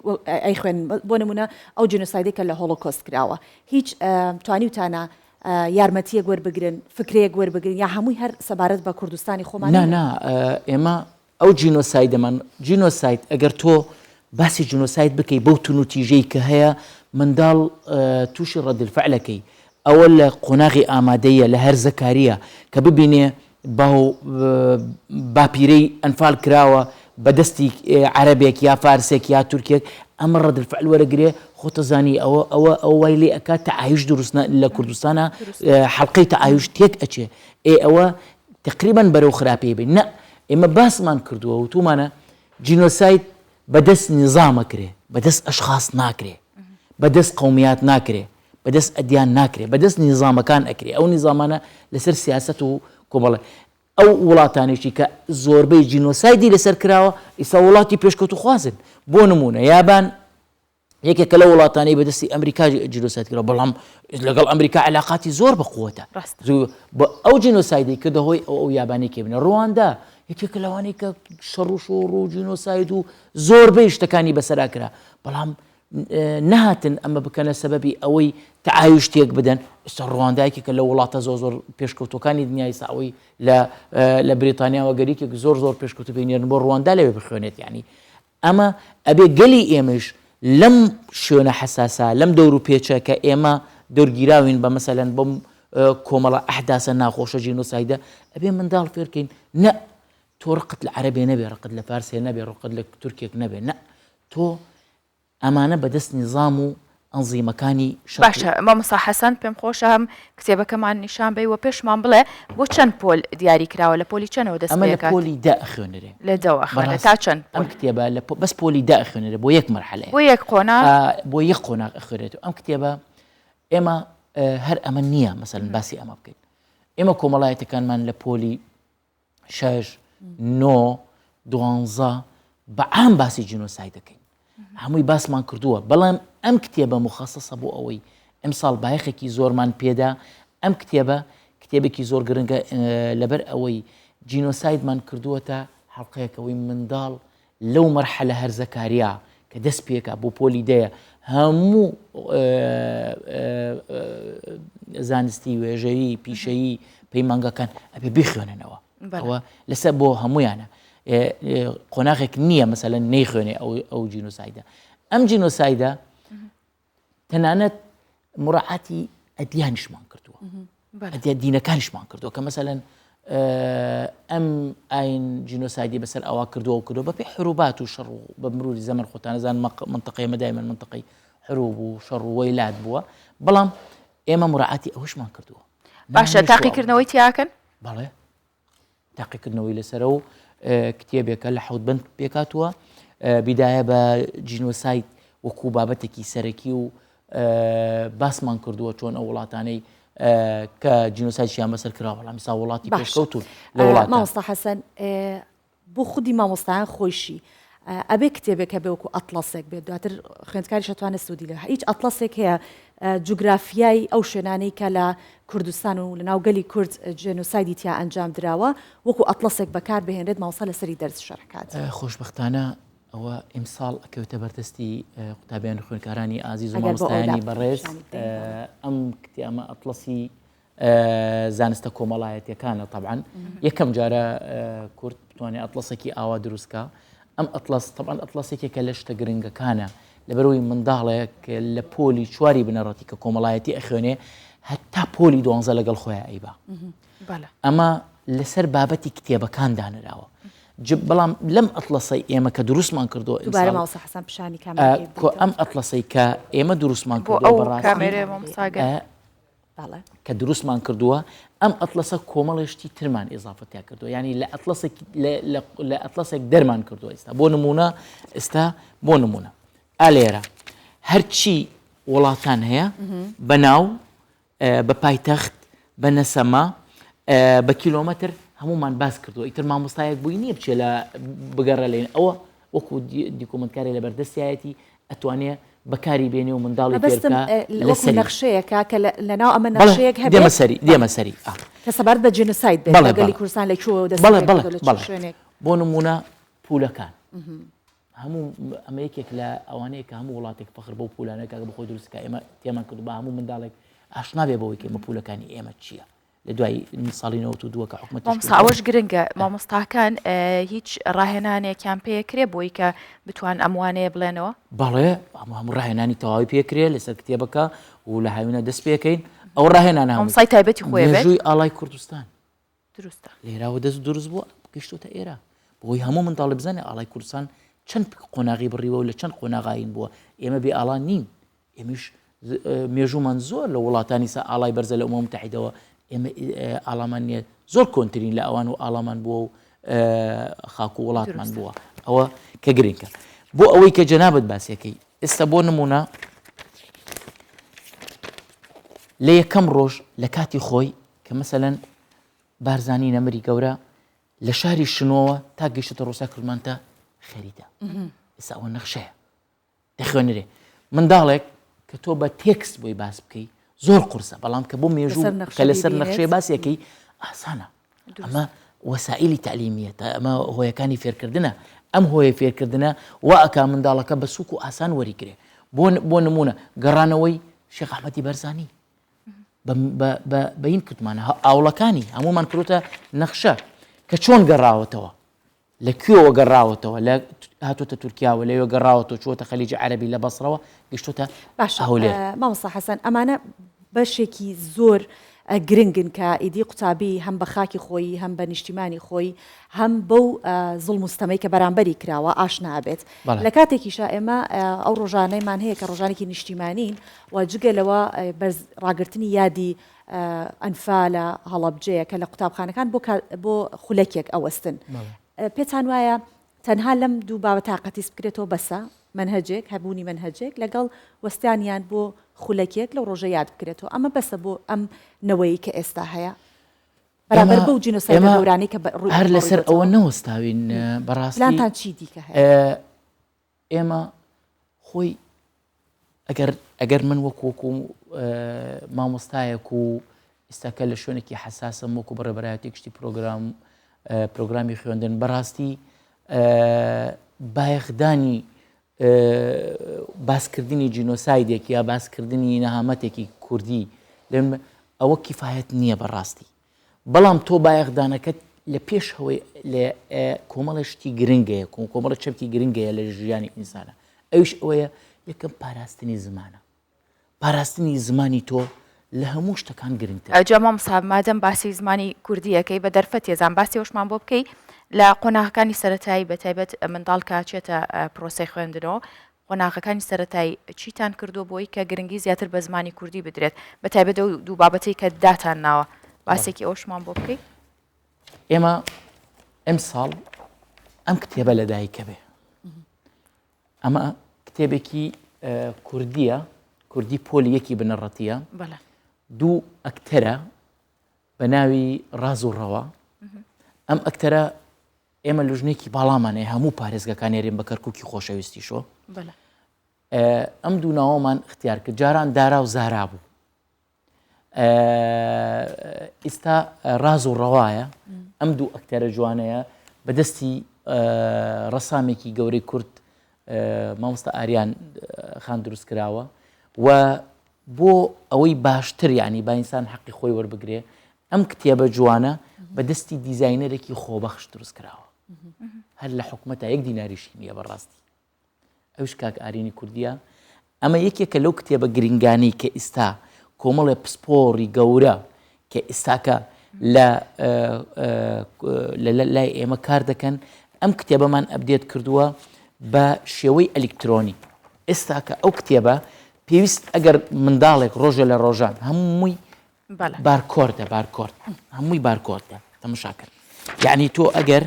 A: ئەیخوێنن بۆ نموونە ئەو جینۆسایدەی کە لە هۆڵۆکۆست کراوە هیچ توانیوتانە یارمەتییەک وەربگرن فکرەیەک وەربگرن یا هەمووی هەر سەبارەت بە کوردستانی خۆمان
L: نا نا ئێمە ئەو جینۆسایدەمان، جینۆساید ئەگەر تۆ باسی جینۆساید بکەی بەو تونوتیژەی کە هەیە منداڵ تووشی ڕەدلفعلەکەی ئەوە لە قۆناغی ئامادەیە لە هەرزەکاریە کە ببینێ باو باپیرەی ئەنفال کراوە بە دەستی عەرەبێک یا فارسێک یا تورکێک ئەمە ڕەدلفعل وەرەگرێ خۆتەزانی ئەوە ئەوە ئەو وای لێ ئەکات تەعایش دروست لە کوردستانە حەڵقەی تەعایش تێک ئەچێ ئێ ئەوە تەقریبەن بەرەو خراپی بین نە ئێمە باسمان کردووە وتومانە جینۆساید بەدەست نیزام ئەکرێ بەدەست ئەشخاص ناکرێ بەدەست قومیات ناکرێ بەدەست ئەدیان ناکرێ بەدەست نیزامەکان ئەکرێ ئەو نیزامانە لەسەر سیاست و کۆمەڵە ئەو وڵاتانێکی کە زۆربەی جینۆسایدی لەسەر کراوە ئیسا وڵاتی پێشکەوتوخوازن بۆ نمونە یابان یەکێکە لەو وڵاتانەی بەدەستی ئەمریکا جینۆساید کرا بەڵام لەگەڵ ئەمریکا علاقاتی زۆر بە قوتە ئەو جینۆسایدی کردە هۆی ئەو ئەو یابانی کێ بنە ڕواندا یەکێکە لەوانەی کە شەڕ و شۆڕ و جینۆساید و زۆربەی شتەکانی بەسەرا کرا بەڵام نهاتن ئەمە بکەنە سەبەبی ئەوەی تعایش تێک بدەن ئێستا ڕواندایکێکە لە وڵاتە زۆر زۆر پێشکەوتەکانی دنیای ساوەی لە لە بریتانیاوە گەریکێک زۆر زۆر پێشکەوتو بینێرن بۆ ڕواندا لەوێ بخوێنێت ینی ئەمە ئەبێ گەلی ئێمەیش لەم شوێنە حەساسە، لەم دەور و پێچە کە ئێمە دەورگیراوین بە مەسەلەن بەم کۆمەڵە ئەحداسە ناخۆشە جینۆسایدە، ئەبێ منداڵ فێر کەین نە تۆ ڕقت لە عەرەبێ نەبێ، ڕقت لە فارسێ نەبێ، ڕقت لە تورکێک نەبێ، نە تۆ ئەمانە بەدەست نیزام و ئەنزیمەکانی شەرقی.
B: باشە مامۆستا حەسەن پێم خۆشە هەم کتێبەکەمان نیشان بەی و پێشمان بڵێ بۆ چەند پۆل دیاری کراوە لە پۆلی چەنەوە دەست
L: ئەمە لە
B: پێکات؟
L: پۆلی دە ئەخوێنرێ.
B: لە دەوە ئەخوێنرێ
L: بەڕاست
B: تا چەند
L: ئەم
B: پۆل؟
L: کتێبە لە بەس پۆلی دە ئەخوێنرێ بۆ یەک مەرحەلەیە.
B: بۆ یەک قۆناغ؟
L: ئا بۆ یەک قۆناغ ئەخوێنرێت و ئەم کتێبە ئێمە هەر ئەمە نییە مەسەلەن باسی ئەمە بکەین. ئێمە کۆمەڵایەتەکانمان لە پۆلی شەش، نۆ، دوانزە بە عام باسی جینۆساید دەکەین. هەمووی باسمان کردووە، بەڵام ئەم کتێبە موخەسەسە بۆ ئەوەی ئەمساڵ بایەخێکی زۆرمان پێدا، ئەم کتێبە کتێبێکی زۆر گرنگە لەبەر ئەوەی جینۆسایدمان کردووەتە حەڵقەیەکەوەی منداڵ لەو مەرحەلە هەرزەکاریە کە دەست پێکا بۆ پۆلی دەیە هەموو زانستی وێژەیی پیشەیی پەیمانگەکان ئەبێ بیخوێننەوە ئەوە لەسەر بۆ هەمویانە قۆناغێک نییە مەسەلەن نەیخوێنێ ئەو ئەو جینۆسایدە ئەم جینۆسایدە تەنانەت مراعاتی ئەدیانیشمان کردووە ئەدیا دینەکانیشمان کردووە کە مەسەلەن ئەم ئاین جینۆسایدی بەسەر ئەوە کردووە و کردووە بەپێی حروبات و شەڕ و بە مروری زەمن خۆتانەزان منطقەی ئێمە دایمەن منطقەی حروب و شەڕ و وەیلات بووە بەڵام ئێمە مراعاتی ئەوەشمان کردووە
B: باشە تاقیکردنەوەی تیاکەن
L: بەڵێ تاقیکردنەوەی لەسەرە و کتێبێکە لە حەوت بەند پێکاتوە بیدایە بە جینۆساید وەکو بابەتێکی سەرەکی و باسمان کردووە چۆن ئەو وڵاتانەی کە جینۆسایدیان بەسەر کرا بەڵام ئیستا وڵاتی پێشکەوتوون لە وڵات
A: مامۆستا حەسەن بۆ خودی مامۆستایان خۆیشی. ئەبێ کتێبێک هەبێ وەکو ئەتڵەسێک بێت دواتر خوێندکاریش ئەتوانێت سوودی لێ هیچ ئەتڵەسێک هەیە جوگرافیای ئەو شوێنانەی کە لە کوردستان و لەناو گەلی کورد جێنۆسایدی تیا ئەنجام دراوە وەکو ئەتڵەسێک بەکار بهێنرێت مامۆستا لەسەری دەرس شەرح کات.
L: خۆشبەختانە ئەوە ئیمساڵ ئەکەوێتە بەردەستی قوتابیان و خوێندکارانی ئازیز و
A: ئەگەر بۆ ئەودا
L: مامۆستایانی بەڕێز
A: پیشانی بدەین بەڵێ.
L: ئەم کتێ ئەمە ئەتڵەسی زانستە کۆمەڵایەتیەکانە تەبعەن یەکەم جارە کورد بتوانێت ئەتڵەسێکی ئاوا دروستکە ئەم ئەتڵەس تەبعەن ئەتڵەسێکێکە لە شتە گرنگەکانە لەبەرەوەی منداڵێک لە پۆلی چواری بنەڕەتی کە کۆمەڵایەتی ئەخوێنێ هەتا پۆلی دوانزە لەگەڵ خۆیان ئەیبا ئەمە لەسەر بابەتی کتێبەکان دانراوە بەڵام لەم ئەتڵەسەی ئێمە کە دروستمان کردو ئەم ئەتڵەسەی کە ئێمە دروستمان کردو بەڕاستی کە دروستمان کردووە ئەم ئەتڵەسە کۆمەڵێ شتی ترمان ئیزافە تیا کردووە یعنی لە ئەتڵەسێک لە ئەتڵەسێک دەرمان کردووە ئێستا بۆ نمونە ئێستا بۆ نمونە ئالێرە هەرچی وڵاتان هەیە بە ناو بە پایتەخت بە نەسەمە بە کیلۆمەتر هەمومان باس کردووە ئیتر مامۆستایەک بووی نییە بچێ لە بگەڕە لێن ئەوە وەکو دیکۆمنتکارێ لە بەردەستیایەتی ئەتوانێ بەکاری بێنێ و منداڵی فێر
A: مەبەستم
L: بکا
A: وەکو
L: لەسەری.
A: نەخشەیەکە کە لەناو ئەمە
L: بەڵێ
A: نەخشەیەک هەبێت
L: دێمە سەری دێمە سەری ئا.
A: کە سەبارەت بە جینۆساید بێت
L: بەڵێ
A: کە گەلی
L: بەڵێ
A: کوردستان لە کوێوە دەستی
L: بەڵێ
A: پێ
L: بەڵێ
A: کردووە لە چ
L: بەڵێ
A: شوێنێک.
L: بۆ نموونە پوولەکان هەموو ئەمە یەکێک لە ئەوانەیە کە هەموو وڵاتێک فەخر بەو پوولانە کە بە خۆی دروست کە ئێمە تێمان کردو بە هەموو منداڵێک ئاشنا بێ بەوەی کە ئێمە پوولەکانی ئێمە چییە. لە دوای ساڵی 92 کە حکومەت
B: مامۆستا ئەوەش گرنگە مامۆستاکان هیچ ڕاهێنانێکیان پێکرێ بۆی کە بتوان ئەم وانەیە بڵێنەوە؟
L: بەڵێ هەموو هەموو ڕاهێنانی تەواوی پێکرێ لەسەر کتێبەکە و لە هاوینە دەست پێکەین ئەو ڕاهێنانە هەمووی
B: مامۆستای تایبەتی خۆی بێت
L: مێژووی ئاڵای کوردستان
B: دروستە
L: لێراوە دەست دروست بووە گەشتۆتە ئێرە بۆی هەموو منداڵی بزانێ ئاڵای کوردستان چەند قۆناغی بڕیوە و لە چەند قۆناغاین بووە ئێمە بێ ئاڵا نین ئێمەش مێژوومان زۆر لە وڵاتانی سا ئاڵای بەرزە لە ئومە متحیدەوە ئێمە ئاڵامان نییە زۆر کۆنترین لە ئەوان و ئاڵامان بووە و خاک و وڵاتمان بووە ئەوە کە گرنگە بۆ ئەوەی کە جەنابەت باسیەکەی ئێستا بۆ نمونە لە یەکەم ڕۆژ لە کاتی خۆی کە مەسەەن بارزانی نەمری گەورە لە شاری شنۆوە تا گەشتە ڕۆسا کردمانتە خەریتە ئێستا ئەوە نەخشەیە دەخوێنرێ. منداڵێک کە تۆ بە تێکست بۆی باس بکەی زۆر قورسە بەڵام کە بۆ مێژوو کە لەسەر نەخشەیە باسیەکەی ئاسانە ئەمە وەسائلی تعلیمیە تا ئەمە هۆیەکانی فێرکردنە ئەم هۆیە فێرکردنە وا ئەکا منداڵەکە بە سوک و ئاسان وەریگرێ بۆ بۆ نمونە گەڕانەوەی شێخ ئەحمەدی بەرزانی بەین کردمانە ئاوڵەکانی هەمومان کرۆتە نەخشە کە چۆن گەڕاوەتەوە لە کوێوە گەڕاوەتەوە؟ لە هاتۆتە تورکیاوە لەوێ گەڕاوەتەوە چووەتە خەلیجی عەرەبی لە بەسڕەوە گەشتۆتە
A: باشە
L: هەولێر.
A: مامۆستا حەسەن ئەمانە بەشێکی زۆر گرنگن کە ئیدی قوتابی هەم بە خاکی خۆی هەم بە نیشتیمانی خۆی هەم بەو زوڵم و ستەمەی کە بەرامبەری کراوە ئاشنا ئەبێت
L: بەڵێ.
A: لە کاتێکیشا ئێمە ئەو ڕۆژانەیمان هەیە کە ڕۆژانێکی نیشتیمانین و جگە لەوە بەرز ڕاگرتنی یادی ئەنفالە هەڵەبجەیە کە لە قوتابخانەکان بۆ بۆ خولەکێک ئەوەستن پێتان وایە تەنها لەم دوو بابەتە قەتیس بکرێتەوە بەسە مەنهەجێک هەبوونی مەنهەجێک لەگەڵ وەستانیان بۆ خولەکێک لەو ڕۆژە یاد بکرێتەوە ئەمە بەسە بۆ ئەم نەوەی کە ئێستا هەیە بەرامبەر بەو جینۆسایدە گەورانەی کە
L: هەر لەسەر ئەوە نەوەستاوین بەڕاستی
A: پلانتان چی دیکە هەیە؟
L: ئێمە خۆی ئەگەر ئەگەر من وەکو وەکو مامۆستایەک و ئێستاکە لە شوێنێکی حەساسم وەکو بەڕێبەرایەتی گشتی پرۆگرام پرۆگرامی خوێندن بەڕاستی بایەخدانی باسکردنی جینۆسایدێک یا باسکردنی نەهامەتێکی کوردی لەم ئەوە کیفاەت نییە بەڕاستی بەڵام تۆ بایەخدانەکەت لە پێش هەوەی لە کۆمەڵێ شتی گرنگەیە کۆم کۆمەڵە چەمکی گرنگەیە لە ژیانی ئینسانە ئەویش ئەوەیە یەکەم پاراستنی زمانە پاراستنی زمانی تۆ لە هەموو شتەکان گرنگتر
B: جا مامۆستا مادەم باسی زمانی کوردی ئەکەی بە دەرفەت یەزان باسی ئەوشمان بۆ بکەی لە قۆناغەکانی سەرەتایی بە تایبەت منداڵ کە چێتە پرۆسەی خوێندنەوە قۆناغەکانی سەرەتایی چیتان کردووە بۆی کە گرنگی زیاتر بە زمانی کوردی بدرێت بە تایبەت ئەو دوو بابەتەی کە داتان ناوە باسێکی ئەوشمان بۆ بکەی؟
L: ئێمە ئەمساڵ ئەم کتێبە لەدایکە بێ ئەمە کتێبێکی کوردیە کوردی پۆلی یەکی بنەڕەتیە دوو ئەکتەرە بە ناوی ڕاز و ڕەوا ئەم ئەکتەرە ئێمە لوژنێکی باڵامان هەیە هەموو پارێزگەکانی هەرێم بە کەرکوکی خۆشەویستیشەوە ئەم دوو ناوەمان اختیار کرد جاران دارا و زارا بوو ئیستا ڕاز و ڕەوایە ئەم دوو ئەکتەرە جوانەیە بەدەستی ڕەسامێکی گەورەی کورد مامۆستا ئاریان خان دروست کراوە و بۆ ئەوەی باشتر یعنی با ئینسان حەقی خۆی وەربگرێ ئەم کتێبە جوانە بە دەستی دیزاینەرێکی خۆبەخش دروست کراوە هەر لە حکومەتە یەک دیناریشی نییە بەڕاستی ئەوش کاک ئارینی کوردیە ئەمە یەکێکە لەو کتێبە گرنگانەی کە ئیستا کۆمەڵێ پسپۆڕی گەورە کە ئیستاکە لە لای ئێمە کار دەکەن ئەم کتێبەمان ئەبدێت کردووە بە شێوەی ئەلیکترۆنی ئێستاکە ئەو کتێبە پێویست ئەگەر منداڵێک ڕۆژە لە ڕۆژان هەمووی بارکۆردە بارکۆرد هەمووی بارکۆردە تەمەشاکەن یعنی تۆ ئەگەر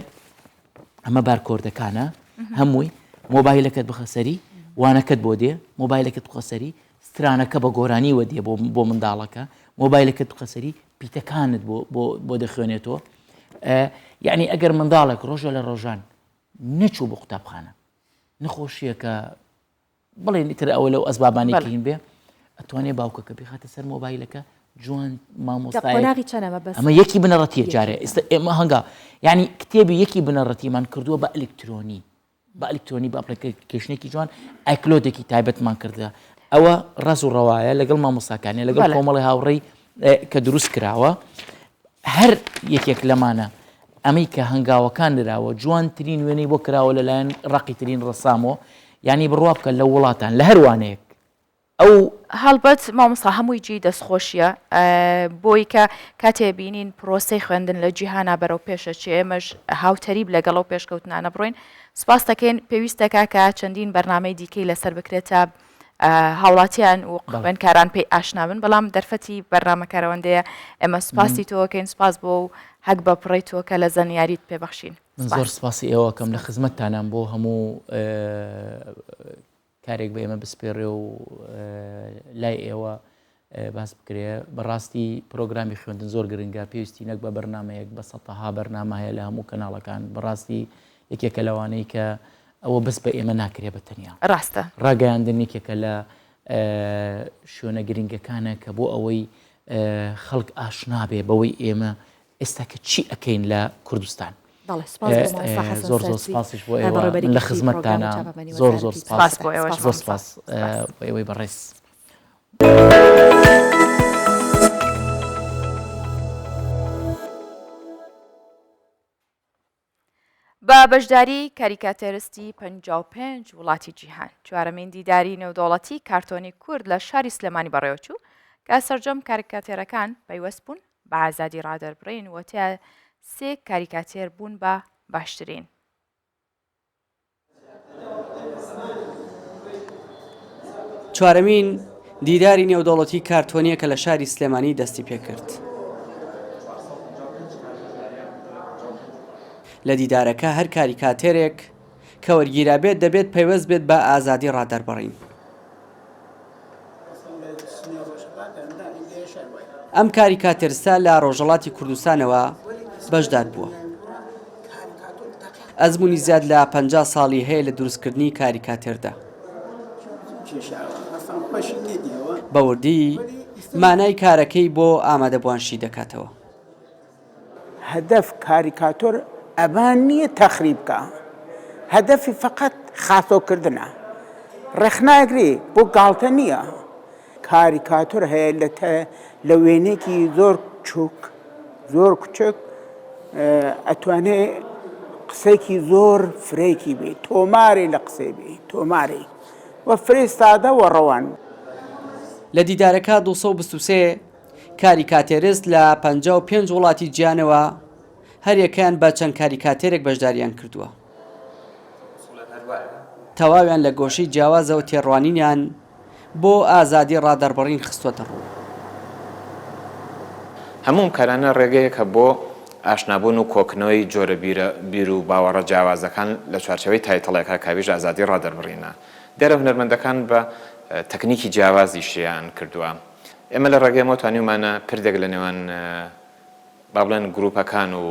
L: ئەمە بارکۆردەکانە هەمووی مۆبایلەکەت بخە سەری وانەکەت بۆ دێ مۆبایلەکەت بخە سەری سترانەکە بە گۆرانی وە دێ بۆ منداڵەکە مۆبایلەکەت بخە سەری پیتەکانت بۆ دەخوێنێتەوە یعنی ئەگەر منداڵێک ڕۆژە لە ڕۆژان نەچوو بۆ قوتابخانە نەخۆشیەکە بڵێن ئیتر ئەوە لەو ئەسبابانەی کە هین بێ ئەتوانێ باوکەکە بیخاتە سەر مۆبایلەکە جوان مامۆستای
A: قۆناغی چەنە مەبەست
L: ئەمە یەکی بنەڕەتیە جارێ ئێستا ئێمە هەنگا یعنی کتێبی یەکی بنەڕەتیمان کردووە بە ئەلکترۆنی بە ئەلکترۆنی بە ئەپلیکەیشنێکی جوان ئایکلۆدێکی تایبەتمان کردە ئەوە ڕاز و ڕەوایە لەگەڵ مامۆستاکانی لەگەڵ کۆمەڵی هاوڕێی کە دروست کراوە هەر یەکێک لەمانە ئەمەی کە هەنگاوەکان نراوە جوانترین وێنەی بۆ کراوە لەلایەن ڕەقیترین ڕەسامەوە یانی بڕوا بکە لە وڵاتان لە هەر وانەیەک ئەو
B: هەڵبەت مامۆستا هەمووی جێی دەستخۆشیە بۆی کە کاتێ بینین پرۆسەی خوێندن لە جیهانا بەرەو پێشەچێ ئێمەش هاوتەریب لەگەڵ ئەو پێشکەوتنانە بڕۆین سپاس دەکەین پێویستەکە کە چەندین بەرنامەی دیکەی لەسەر بکرێت تا هاوڵاتیان و خوێندکاران پێی ئاشنا بن بەڵام دەرفەتی بەرنامەکە رەوەندەیە ئێمە سوپاسی تۆکەین سوپاس بۆ و هەک بە پڕی تۆ کە لە زانیاریت پێبەخشین
L: من زۆر سپاسی ئێوەکەم لە خزمەتتانام بۆ هەموو کارێک بە ئێمە بسپێڕێ و لای ئێوە باس بکرێ بەڕاستی پرۆگرامی خوێندن زۆر گرنگە پێویستی نەک بە بەرنمەیەک بە سەتەها بەرنامە هەیە لە هەموو کەناڵەکان بەڕاستی یەکێکە لەوانەی کە ئەوە بەس بە ئێمە ناکرێ بە تەنیا
B: ڕاستە
L: ڕاگەیاندن یەکێکە لە شوێنە گرنگەکانە کە بۆ ئەوەی خەڵک ئاشنا بێ بەوەی ئێمە ئێستا کە چی ئەکەین لە کوردستان زۆر زۆر سپاسیش بۆ ئێوە لە خزمەتتانە زۆر زۆر سپاس بۆ ئێوە زۆر سپاس بۆ ئێوەی بەڕێز.
B: بە بەشداری کاریکاتێرستی 55 وڵاتی جیهان چوارەمین دیداری نێودەوڵەتی کارتۆنی کورد لە شاری سلێمانی بەڕێوەچوو کە سەرجەم کاریکاتێرەکان پەیوەست بوون بە ئازادی ڕادەربڕین و تیا سێ کاریکاتێر بوون بە باشترین.
M: چوارەمین دیداری نێودەوڵەتی کارتۆنییە کە لە شاری سلێمانی دەستی پێکرد. لە دیدارەکە هەر کاریکاتێرێک کە وەرگیرابێت دەبێت پەیوەست بێت بە ئازادی ڕادەربڕین. ئەم کاریکاتێرستە لە ڕۆژهەڵاتی کوردستانەوە بەشدار بووە. ئەزموونی زیاد لە 50 ساڵی هەیە لە دروستکردنی کاریکاتێردا. بە وردی مانای کارەکەی بۆ ئامادەبووان شی دەکاتەوە.
N: هەدەف کاریکاتۆر ئەڤان نییە تەخریب کا هەدەفی فەقەت خاسۆ کردنە ڕەخناگری بۆ گاڵتە نییە کاریکاتۆر هەیە لە لە وێنێکی زۆر چوک زۆر کوچک ئەتوانێ قسەیەکی زۆر فرەیەکی بێ تۆمارێ لە قسەی بێ تۆمارێ و فرەی سادە و ڕەوان.
M: لە دیدارەکە 223 کاریکاتێرست لە 55 وڵاتی جیهانەوە هەریەکەیان بە چەند کاریکاتێرێک بەشداریان کردووە. تەواویان لە گۆشەی جیاوازەوە تێڕوانینیان بۆ ئازادی ڕادەربڕین خستووەتە ڕوو.
O: هەموو ئەم کارانە ڕێگەیەکە بۆ ئاشنابوون و کۆکردنەوەی جۆرە بیرە بیر و باوەڕە جیاوازەکان لە چوارچێوەی title ێکا کە ئەویش ئازادی ڕادەربڕینە. دیارە هونەرمەندەکان بە تەکنیکی جیاواز ئیشیان کردووە. ئێمە لە ڕێگەی ئەمەوە توانیومانە پردێک لە نێوان با بڵێن گروپەکان و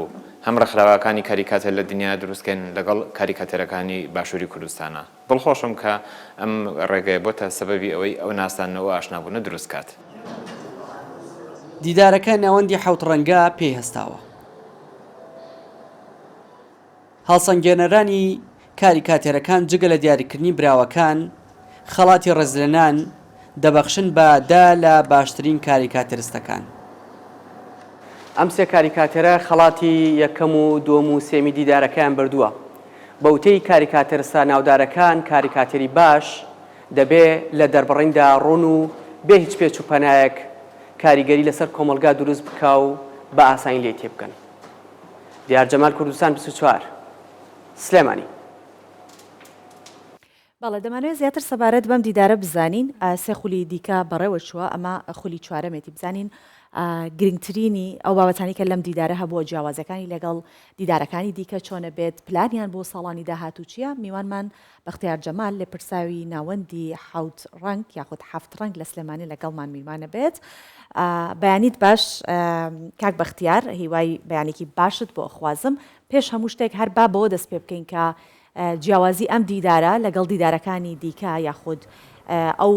O: هەم ڕێکخراوەکانی کاریکاتێر لە دنیا دروست کەین لەگەڵ کاریکاتێرەکانی باشووری کوردستانا. دڵخۆشم کە ئەم ڕێگەیە بۆتە سەبەبی ئەوەی ئەو ناساندنە و ئاشنابوونە دروست کات.
M: دیدارەکە ناوەندی حەوتڕەنگە پێی هەستاوە. هەڵسەنگێنەرانی کاریکاتێرەکان جگە لە دیاریکردنی براوەکان، خەڵاتی ڕێزلێنان دەبەخشن بە دە لە باشترین کاریکاتێرستەکان. ئەم سێ کاریکاتێرە خەڵاتی یەکەم و دووەم و سێیەمی دیدارەکەیان بردووە. بە وتەی کاریکاتێرستە ناودارەکان، کاریکاتێری باش دەبێ لە دەربڕیندا ڕوون و بێ هیچ پێچ و پەنایەک کاریگەری لەسەر کۆمەڵگا دروست بکا و بە ئاسانی لێی تێبگەن. دیار جەمال کوردستان 24 سلێمانی.
A: بەڵێ دەمانەوێت زیاتر سەبارەت بەم دیدارە بزانین سێ خولی دیکە بەڕێوە چووە ئەمە خولی چوارەمێتی بزانین گرنگترینی ئەو بابەتانی کە لەم دیدارە هەبووە جیاوازەکانی لەگەڵ دیدارەکانی دیکە چۆنە بێت پلانیان بۆ ساڵانی داهاتوو چییە میوانمان بەختیار جەمال لێپرساوی ناوەندی حەوت ڕەنگ یاخود حەفت ڕەنگ لە سلێمانی لەگەڵمان میوانە بێت. بەیانیت باش کاک بەختیار هیوای بەیانێکی باشت بۆ ئەخوازم. پێش هەموو شتێک هەر با بەوە دەست پێ بکەین کە جیاوازی ئەم دیدارە لەگەڵ دیدارەکانی دیکە یاخود ئەو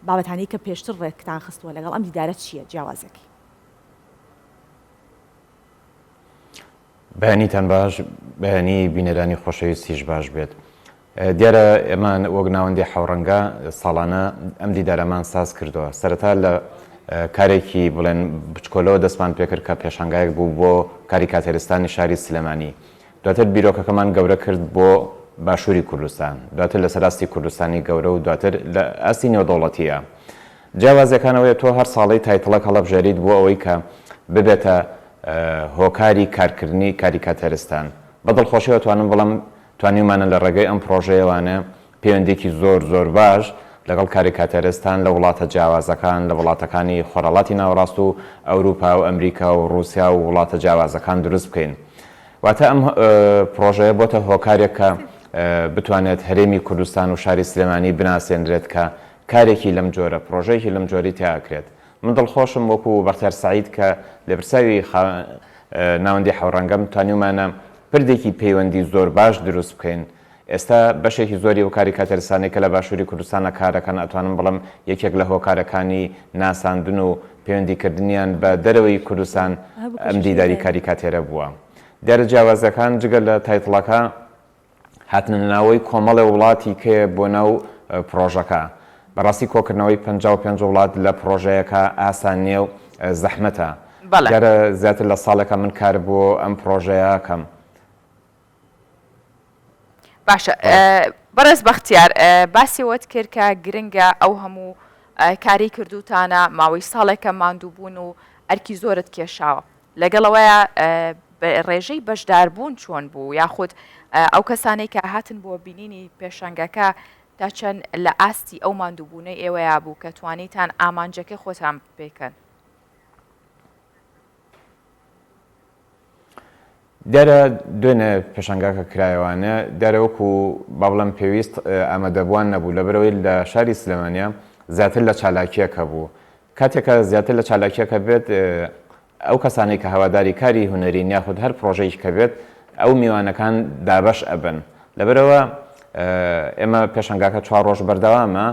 A: بابەتانەی کە پێشتر ڕێکتان خستووە لەگەڵ ئەم دیدارە چییە جیاوازەکەی؟
O: بەیانیتان باش، بەیانی بینەرانی خۆشەویستیش باش بێت. دیارە ئێمە وەک ناوەندی حەوڕەنگە ساڵانە ئەم دیدارەمان ساز کردووە. سەرەتا لە کارێکی بڵێن بچکۆلەوە دەستمان پێکرد کە پێشانگایەک بوو بۆ کاریکاتێرستانی شاری سلێمانی. دواتر بیرۆکەکەمان گەورە کرد بۆ باشووری کوردستان، دواتر لەسەر ئاستی کوردستانی گەورە و دواتر لە ئاستی نێودەوڵەتییە. جیاوازیەکان ئەوەیە تۆ هەر ساڵەی title ەک هەڵەبژێریت بۆ ئەوەی کە ببێتە هۆکاری کارکردنی کاریکاتێرستان. بە دڵخۆشیەوە توانم بڵێم توانیومانە لە ڕێگەی ئەم پڕۆژەیەوانە پەیوەندیەکی زۆر زۆر باش لەگەڵ کاریکاتێرستان لە وڵاتە جیاوازەکان لە وڵاتەکانی خۆرهەڵاتی ناوەڕاست و ئەوروپا و ئەمریکا و ڕوسیا و وڵاتە جیاوازەکان دروست بکەین. واتە ئەم پڕۆژەیە بۆتە هۆکارێک کە بتوانێت هەرێمی کوردستان و شاری سلێمانی بناسێنرێت کە کارێکی لەم جۆرە، پڕۆژەیەکی لەم جۆرەی تیا ئەکرێت. من دڵخۆشم وەکو بەختیار سەعید کە لێپرسراوی ناوەندی حەوڕەنگەم، توانیومانە پردێکی پەیوەندی زۆر باش دروست بکەین. ئێستا بەشێکی زۆری ئەو کاریکاتێرستانەی کە لە باشووری کوردستانا کارەکەن ئەتوانم بڵێم یەکێک لە هۆکارەکانی ناساندن و پەیوەندی کردنیان بە دەرەوەی کوردستان ئەم دیداری کاریکاتێرە بووە. دیارە جیاوازیەکان جگە لە title ەکە، هاتنە ناوەی کۆمەڵێ وڵاتی کەیە بۆ ناو پڕۆژەکە. بەڕاستی کۆکردنەوەی 55 وڵات لە پڕۆژەیەکا ئاسان نییە و زەحمەتە.
B: بەڵێ.
O: دیارە زیاتر لە ساڵێکە من کار بۆ ئەم پڕۆژەیە ئەکەم.
B: باشە بەڕێز بەختیار باسی ئەوەت کرد کە گرنگە ئەو هەموو کارەی کردووتانە ماوەی ساڵێکە ماندووبوون و ئەرکی زۆرت کێشاوە. لەگەڵ ئەوەیا ڕێژەی بەشداربوون چۆن بوو یاخود ئەو کەسانەی کە هاتن بۆ بینینی پێشەنگەکە تا چەند لە ئاستی ئەو ماندووبوونەی ئێوەیا بوو کە توانیتان ئامانجەکەی خۆتان بپێکن؟
O: دیارە دوێنێ پێشانگاکە کرایەوانە، دیارە وەکو با بڵێم پێویست ئامادەبووان نەبوو، لەبەرئەوەی لە شاری سلێمانیە زیاتر لە چالاکییەک هەبوو، کاتێک کە زیاتر لە چالاکییەکە بێت ئەو کەسانەی کە هەواداری کاری هونەرین یاخود هەر پڕۆژەیەکی کە بێت ئەو میوانەکان دابەش ئەبن لەبەرئەوە ئێمە پێشانگاکە چوار ڕۆژ بەردەوامە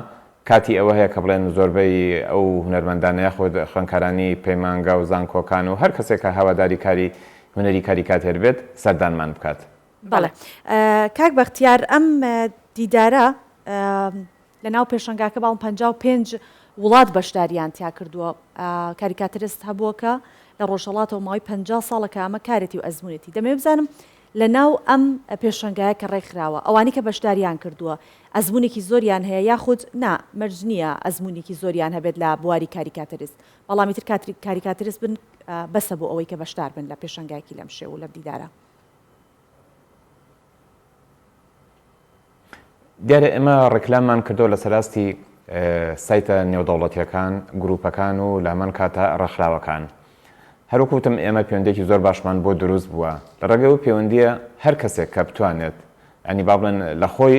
O: کاتی ئەوە هەیە کە بڵێن زۆربەی ئەو هونەرمەندانە یاخود خوێندکارانی پەیمانگا و زانکۆکان و هەر کەسێک کە هەواداری کاری هونەری کاریکاتێر بێت سەردانمان بکات.
A: بەڵێ کاک بەختیار ئەم دیدارە لە ناو پێشەنگاکە باڵم 55 وڵات بەشداریان تیا کردووە کاریکاترست هەبووە کە لە ڕۆژهەڵاتەوە ماوەی 50 ساڵە کە ئەمە کارێتی و ئەزمونێتی دەمەوێت بزانم لە ناو ئەم پێشەنگایە کە ڕێکخراوە ئەوانی کە بەشداریان کردووە ئەزمونێکی زۆریان هەیە یاخود نا مەرج نییە ئەزمونێکی زۆریان هەبێت لە بواری کاریکاتەریست بەڵام ئیتر کاریکاتەریست بن بەسە بۆ ئەوەی کە بەشدار بن لە پێشەنگایەکی لەم شێوە و لەم دیدارە.
O: دیارە ئێمە ڕیکلاممان کردووە لەسەر ئاستی سایتە نێودەوڵەتیەکان، گروپەکان و لە هەمان کاتا ڕێکخراوەکان. هەروەک وتم ئێمە پەیوەندیەکی زۆر باشمان بۆ دروست بووە. لە ڕێگەی ئەو پەیوەندیە هەر کەسێک کە بتوانێت یانی با بڵێن لە خۆی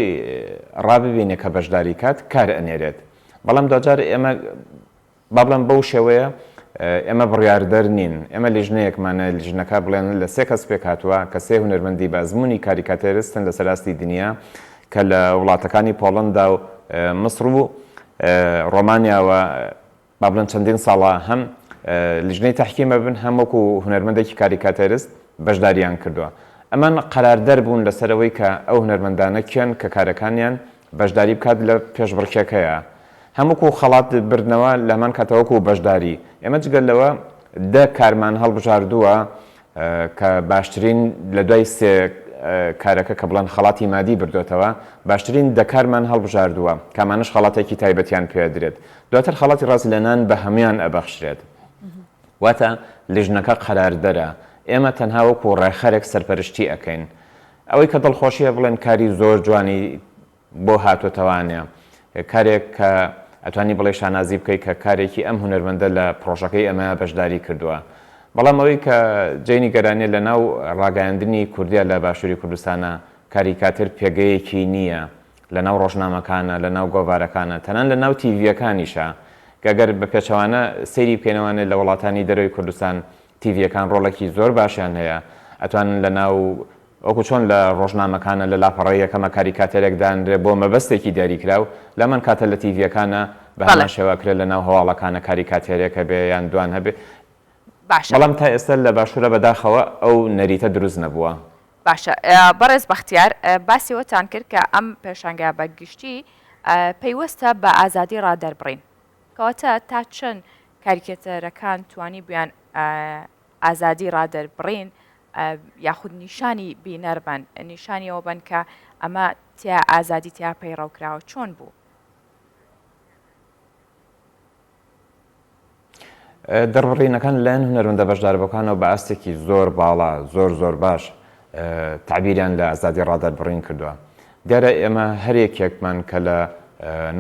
O: ڕاببینێ کە بەشداری کات کار ئەنێرێت. بەڵام دواجار ئێمە با بڵێم بەو شێوەیە. ئێمە بڕیاردەر نین، ئێمە لیژنەیەکمانە، لیژنەکە بڵێن لە سێ کەس پێکهاتووە کە سێ هونەرمەندی بە ئەزموونی کاریکاتێرستن لەسەر ئاستی دنیا کە لە وڵاتەکانی پۆڵەندا و میسڕ و ڕۆمانیاوە با بڵێن چەندین ساڵە هەم لیژنەی تەحکیم ئەبن هەم وەکو هونەرمەندێکی کاریکاتێرست بەشداریان کردووە. ئەمان قەراردەر بوون لەسەر ئەوەی کە ئەو هونەرمەندانە کێن کە کارەکانیان بەشداری بکات لە پێشبڕکێکەیا هەم وەکو خەڵات بردنەوە لە هەمان کاتە وەکو بەشداری. ئێمە جگە لەوە دە کارمان هەڵبژاردووە کە باشترین لە دوای سێ کارەکە کە بڵێن خەڵاتی مادی بردۆتەوە باشترین دە کارمان هەڵبژاردووە کامانەش خەڵاتێکی تایبەتیان پێدرێت دواتر خەڵاتی ڕازلێنان بە هەموان ئەبەخشرێت واتە لیژنەکە قەراردەرە ئێمە تەنها وەکو ڕێکخەرێک سەرپەرشتی ئەکەین ئەوەی کە دڵخۆشیە بڵێن کاری زۆر جوانی بۆ هاتۆتەوانێ کارێک کە ئەتوانی بڵێی شانازی بکەی کە کارێکی ئەم هونەرمەندە لە پڕۆژەکەی ئەمە بەشداری کردووە بەڵام ئەوەی کە جێی نیگەرانیە لە ناو ڕاگەیاندنی کوردیا لە باشوری کوردستانا کاریکاتێر پێگەیەکی نییە لە ناو ڕۆژنامەکانە لە ناو گۆڤارەکانە تەنان لە ناو تیڤیەکانیشا کە گەر بە پێچەوانە سەیری بکەینەوانێ لە وڵاتانی دەرەوەی کوردستان تیڤیەکان ڕۆڵێکی زۆر باشیان هەیە ئەتوانن لە ناو وەکو چۆن لە ڕۆژنامەکانە لە لاپەڕەی یەکەمە کاریکاتێرێک دانرێ بۆ مەبەستێکی دیاریکراو، لەمان کاتە لە تیڤیەکانە بە
B: بەڵێ.
O: هەمان شێوە ئەکرێ لە ناو هەواڵەکانە کاریکاتێرێک هەبێ یان دوان هەبێ،
B: باشە.
O: بەڵام تا ئێستا لە باشورە بەداخەوە ئەو نەریتە دروست نەبووە.
B: باشە بەڕێز بەختیار باسی ئەوەتان کرد کە ئەم پێشانگا بە گشتی پەیوەستە بە ئازادی ڕادەربڕین، کەواتە تا چەند کاریکێتەرەکان توانیبوویان ئازادی ڕادەربڕین یاخود نیشانی بینەر بەن، نیشانی ئەوە بەن کە ئەمە تیا ئازادی تیا پەیڕەو کراوە، چۆن بوو؟
O: دەربڕینەکان لەلایەن هونەرمەندە بەشداربووەکانەوە بە ئاستێکی زۆر باڵا، زۆر زۆر باش تەعبیریان لە ئازادی ڕادەربڕین کردووە. دیارە ئێمە هەر یەکێکمان کە لە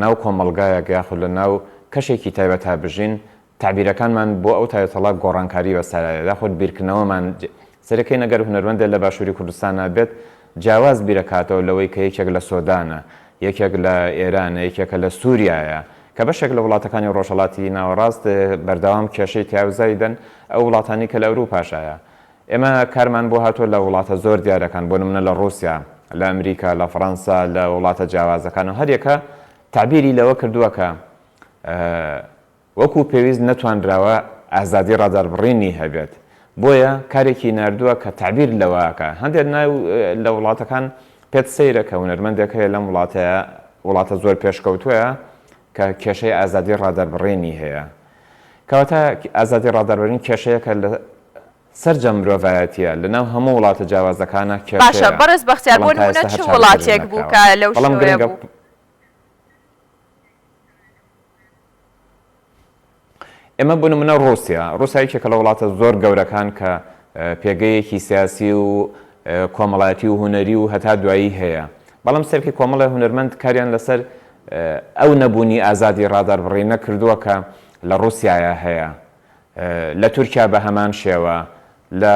O: ناو کۆمەڵگایەک یاخود لە ناو کەشێکی تایبەتا بژین، تەعبیرەکانمان بۆ ئەو تایتڵە گۆڕانکاری بەسەرایە یاخود بیرکردنەوەمان سەرەکەین ئەگەر هونەرمەندێ لە باشوری کوردستانا بێت جیاواز بیرەکاتەوە لەوەی کە یەکێک لە سۆدانە یەکێک لە ئێرانە یەکێکە لە سوریایە کە بەشێک لە وڵاتەکانی ڕۆژهەڵاتی ناوەڕاست بەردەوام کێشەی تیا و زایدەن ئەو وڵاتانی کە لە ئەوروپاشایە ئێمە کارمان بۆ هاتووە لە وڵاتە زۆر دیارەکان بۆ نمونە لە ڕوسیا لە ئەمریکا لە فەڕەنسا لە وڵاتە جیاوازەکان و هەریەکە تەعبیری لەوە کردووە کە وەکو پێویست نەتوانراوە ئازادی ڕادەربڕینی هەبێت، بۆیە کارێکی ناردووە کە تەعبیر لەوە ئەکا. هەندێک ناو لە وڵاتەکان پێت سەیرە کە هونەرمەندێک هەیە لەم وڵاتەیە، وڵاتە زۆر پێشکەوتووەیە کە کێشەی ئازادی ڕادەربڕینی هەیە. کەواتە ئازادی ڕادەربڕین کێشەیەکە لە سەرجەم مرۆڤایەتییە، لە ناو هەموو وڵاتە جیاوازەکانا
B: باشە
O: کێشەیە،
B: بەڕێز بەختیار بۆ
O: بەڵام تا
B: نموونە
O: ئێستا
B: چ
O: هەر چارەسەری
B: وڵاتێک بوو
O: نەکراوە.
B: کە لەو
O: بەڵام
B: شێوەیە
O: گرنگە
B: بوو؟
O: ئێمە بۆ نمونە ڕووسیا، ڕووسیا یەکێکە لە وڵاتە زۆر گەورەکان کە پێگەیەکی سیاسی و کۆمەڵایەتی و هونەری و هەتا دوایی هەیە، بەڵام سەرکی کۆمەڵێ هونەرمەند کاریان لەسەر ئەو نەبوونی ئازادی ڕادەربڕینە کردووە کە لە ڕووسیایا هەیە. لە تورکیا بە هەمان شێوە، لە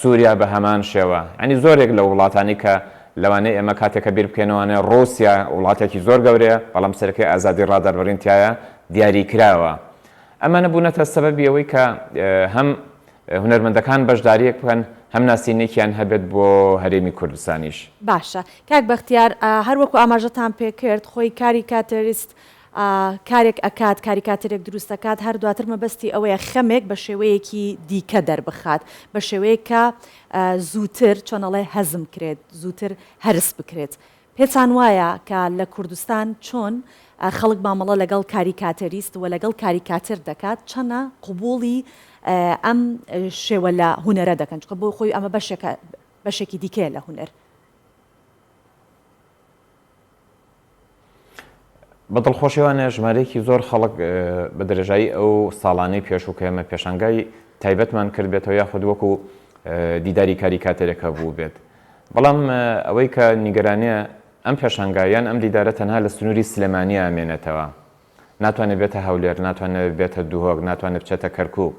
O: سوریا بە هەمان شێوە، یانی زۆرێک لە وڵاتانی کە لەوانەیە ئێمە کاتێک کە بیر بکەینەوانێ ڕووسیا وڵاتێکی زۆر گەورەیە، بەڵام سەرەکەی ئازادی ڕادەربڕین تیایا دیاری کراوە. ئەمانە بوونەتە سەبەبی ئەوەی کە هەم هونەرمەندەکان بەشدارییەک بکەن، هەم ناسینێکیان هەبێت بۆ هەرێمی کوردستانیش.
A: باشە کاک بەختیار هەر وەکو ئاماژەتان پێکرد خۆی کاریکاتێریست کارێک ئەکات، کاریکاتێرێک دروست ئەکات، هەر دواتر مەبەستی ئەوەیە خەمێک بە شێوەیەکی دیکە دەربخات، بە شێوەیەک کە زووتر چۆن ئەڵێ هەزم کرێت، زووتر هەرس بکرێت. پێتان وایە کە لە کوردستان چۆن خەڵک مامەڵە لەگەڵ کاریکاتێریست و لەگەڵ کاریکاتێر دەکات، چەنە قبوڵی ئەم شێوە لە هونەرە دەکەن، چونکە بۆ خۆی ئەمە بەشێکە بەشێکی دیکەیە لە هونەر.
O: بە دڵخۆشیوانە ژمارەیەکی زۆر خەڵک بە درێژایی ئەو ساڵانەی پێشوو کە ئێمە پێشانگای تایبەتمان کردبێتەوە یاخود وەکو دیداری کاریکاتێرێک هەبوو بێت بەڵام ئەوەی کە نیگەرانیە ئەم پێشانگا یان ئەم دیدارە تەنها لە سنووری سلێمانیا ئەمێنێتەوە ناتوانێت بێتە هەولێر، ناتوانێت بێتە دهۆک، ناتوانێت بچێتە کەرکوک.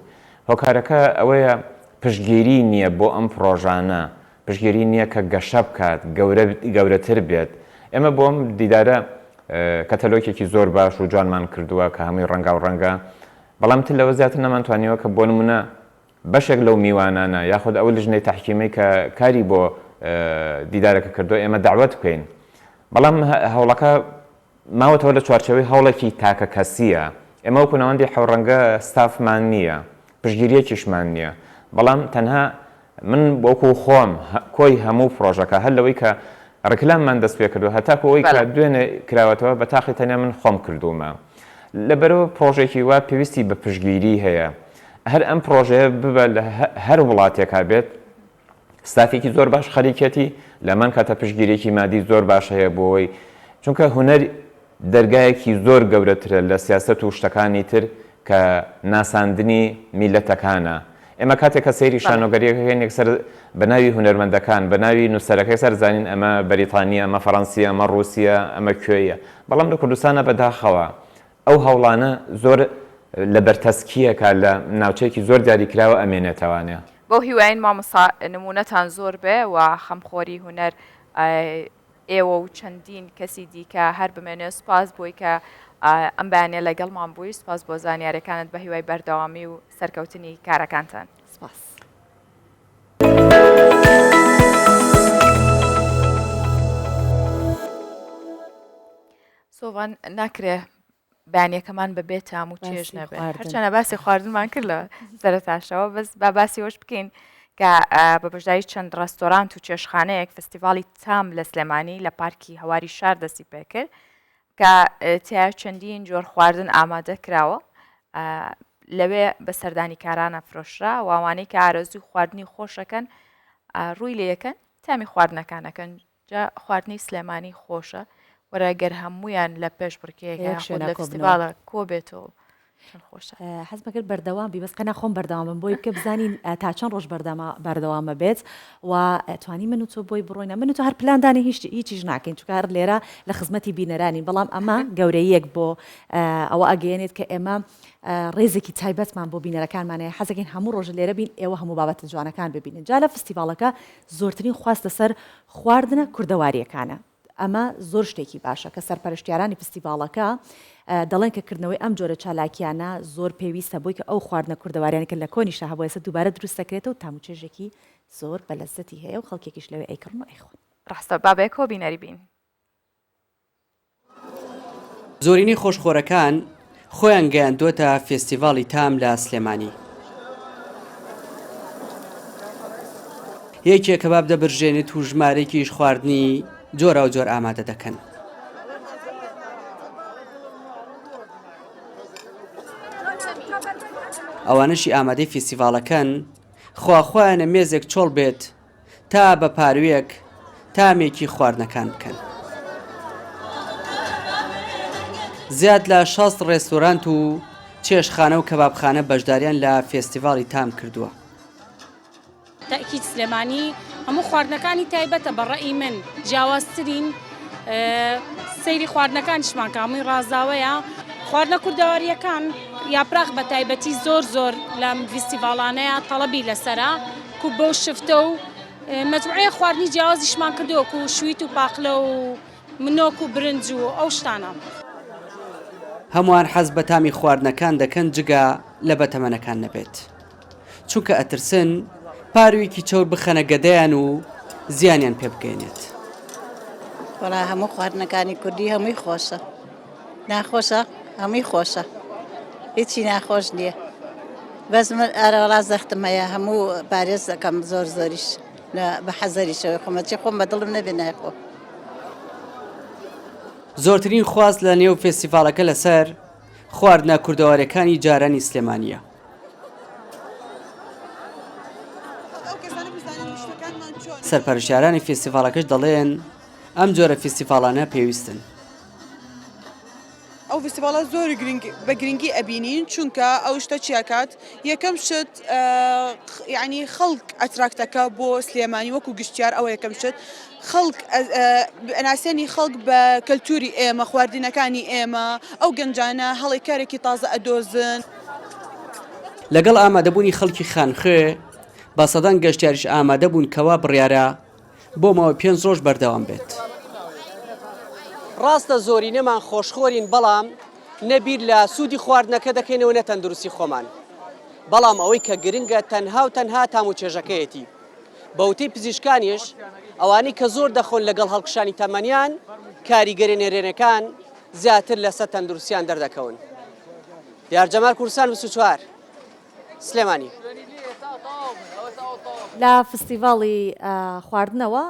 O: هۆکارەکە ئەوەیە پشتگیری نییە بۆ ئەم پڕۆژانە، پشتگیری نییە کە گەشە بکات، گەورە گەورەتر بێت. ئێمە بۆ ئەم دیدارە کەتەلۆکێکی زۆر باش و جوانمان کردووە کە هەمووی ڕەنگاوڕەنگە. بەڵام تر لەوە زیاتر نەمانتوانیوە کە بۆ نمونە بەشێک لەو میوانانە یاخود ئەو لژنەی تەحکیمەی کە کاری بۆ دیدارەکە کردووە ئێمە دەعوەت بکەین بەڵام هەوڵەکە ماوەتەوە لە چوارچێوەی هەوڵێکی تاکە کەسییە ئێمە وەکو ناوەندی حەوڕەنگە ستافمان نییە پشتگیریەکیشمان نییە بەڵام تەنها من وەکو خۆم کۆی هەموو پڕۆژەکە هەر لەوەی کە ڕیکلاممان دەست پێ کردو هەتاکو ئەوەی کە دوێنێ کراوەتەوە بە تاقی تەنیا من خۆم کردوومە لەبەرەوە پڕۆژێکی وا پێویستی بە پشتگیری هەیە هەر ئەم پڕۆژەیە ببە لە هەر وڵاتێکا بێت ستافێکی زۆر باش خەریکێتی لەمان کاتە پشتگیریەکی مادی زۆر باش هەیە بۆی چونکە هونەر دەرگایەکی زۆر گەورەترە لە سیاسەت و شتەکانی تر کە ناساندنی میللەتەکانە. ئێمە کاتێک کە سەیری شانۆگەرییەک ئەکەین یەکسەر بە ناوی هونەرمەندەکان، بە ناوی نووسەرەکە یەکسەر ئەزانین ئەمە بەریتانییە، ئەمە فەڕەنسییە، ئەمە ڕووسییە، ئەمە کوێیە. بەڵام لە کوردستانا بە داخەوە ئەو هەوڵانە زۆر لە بەرتەسکییەکا لە ناوچەیەکی زۆر دیاریکراوە ئەمێنێتەوانێ.
B: بەو هیوایەین مامۆستا نموونەتان زۆر بێ و خەمخۆری هونەر ئێوە و چەندین کەسی دیکە هەر بمێنێ سوپاس بۆی کە ئەم بەیانە لەگەڵمان بووی سوپاس بۆ زانیارەکانت بە هیوای بەردەوامی و سەرکەوتنی کارەکانتان.
A: سپاس.
B: سۆڤان ناکرێ بەیانیەکەمان بە بێ تام و چێژ نەبێت هەرچەنە باسی خواردنمان کرد لە سەرتاشەوە بەس با باسی وەش بکەین کە بە بەشداری چەند ڕێستۆرانت و چێشخانەیەک فستیڤاڵی تام لە سلێمانی لە پارکی هەواری شار دەستی پێکرد کە تیا چەندین جۆر خواردن ئامادە کراوە لەوێ بە سەردانیکارانە فرۆشرا واوانەی کە ئارەزوی خواردنی خۆشەکەن ڕووی لەکەن تامی خواردنەکانەکەن جا خواردنی سلێمانی خۆشە وەرە گەر هەموویان لە پێش بڕکێیەکە
A: یەک
B: یاخود
A: شوێنا
B: لە
A: کۆ بنەوە.
B: فستیڤاڵە کۆ بێتەوە چەند خۆشە.
A: حەزم کرد بەردەوام بی بەس قەنا خۆم بەردەوام بم بۆی بکە بزانین تا چەند ڕۆژ بەردەما بەردەوامە بێت و توانی من و تۆ بۆی بڕۆینە من و تۆ هەر پلان دانێ هیچ هیچیش ناکەین چونکە هەر لێرە لە خزمەتی بینەرانین بەڵام ئەمە گەورەیەک بۆ ئەوە ئەگەیەنێت کە ئێمە ڕێزێکی تایبەتمان بۆ بینەرەکانمان هەیە حەزەکەین هەموو ڕۆژ لێرە بین ئێوە هەموو بابەتە جوانەکان ببینن جا لە فستیڤاڵەکە زۆرترین خواست لەسەر خواردنە کوردەوارییەکانە، ئەمە زۆر شتێکی باشە کە سەرپەرشتیارانی فستیڤاڵەکە دەڵێن کە کردنەوەی ئەم جۆرە چالاکییانە زۆر پێویستە بۆی کە ئەو خواردنە کوردەواریانە کە لە کۆنیشا هەبووە ئێستا دووبارە دروست دەکرێتەوە تام و چێژێکی زۆر بەلەززەتی هەیە و خەڵکێکیش لەوێ ئەیکڕن و ئەیخۆن.
B: ڕاستە با بەیەکەوە بینەری بین.
M: زۆرینەی خۆشخۆرەکان خۆیان گەیاندووەتە فێستیڤاڵی تام لە سلێمانی. یەکێ کەباب دەبرژێنێت و ژمارەیەکیش خواردنی جۆراوجۆر ئامادە دەکەن. ئەوانەشی ئامادەی فێستیڤاڵەکەن خواخوایانە مێزێک چۆڵ بێت تا بە پاروویەک تامێکی خواردنەکان بکەن. زیاد لە 60 ڕێستۆرانت و چێشتخانە و کەبابخانە بەشداریان لە فێستیڤاڵی تام کردووە.
P: تەئکید سلێمانی هەموو خواردنەکانی تایبەتە بە ڕەئی من جیاوازترین سەیری خواردنەکانیشمان کە هەمووی ڕازاوەیە خواردنە کوردەوارییەکان یاپراخ بە تایبەتی زۆر زۆر لەم ڤیستیڤاڵانەیە تەڵەبی لەسەرە کوبە و شفتە و مەجموعەیەک خواردنی جیاوازیشمان کردووە وەکو شویت و پاقلە و منۆک و برنج و ئەو شتانە.
M: هەمووان حەز بە تامی خواردنەکان دەکەن جگە لە بەتەمەنەکان نەبێت چونکە ئەترسن پارویکی چەور بخەنە گەدەیان و زیانیان پێ بگەیەنێت.
Q: وەڵا هەموو خواردنەکانی کوردی هەمووی خۆشە ناخۆشە هەمووی خۆشە هیچی ناخۆش نییە بەس من ئارەوەڵا زەختم هەیە هەموو پارێز دەکەم زۆر زۆریش بە حەزەریشەوەی خۆمەچی خۆم بە دڵم نەبێ نایخۆم.
M: زۆرترین خواست لە نێو فێستیڤاڵەکە لەسەر خواردنە کوردەواریەکانی جارانی سلێمانییە. سەرپەرشتیارانی فێستیڤاڵەکەش دەڵێن ئەم جۆرە فێستیڤاڵانە پێویستن.
R: ئەو ڤیستیڤاڵە زۆر گرنگ بە گرنگی ئەبینین چونکە ئەو شتە چیاکات یەکەم شت یعنی خەڵک attract ەکە بۆ سلێمانی وەکو گشتیار ئەوە یەکەم شت خەڵک ئەناسێنی خەڵک بە کەلتوری ئێمە خواردنەکانی ئێمە ئەو گەنجانە هەڵی کارێکی تازە ئەدۆزن.
M: لەگەڵ ئامادەبوونی خەڵکی خانخوێ بە سەدان گەشتیاریش ئامادەبوون کەوا بڕیارە بۆ ماوەی پێنج ڕۆژ بەردەوام بێت. ڕاستە زۆرینەمان خۆشخۆرین بەڵام نە بیر لە سوودی خواردنەکە دەکەینەوە نە تەندروستی خۆمان. بەڵام ئەوەی کە گرنگە تەنها و تەنها تام و چێژەکەیەتی. بە وتەی پزیشکانیش ئەوانەی کە زۆر دەخۆن لەگەڵ هەڵکشانی تەمەنیان کاریگەریە نەرێنەکان زیاتر لەسەر تەندروستیان دەردەکەون. دیار جەمال کوردستان 24 سلێمانی.
A: لە فستیڤاڵی خواردنەوە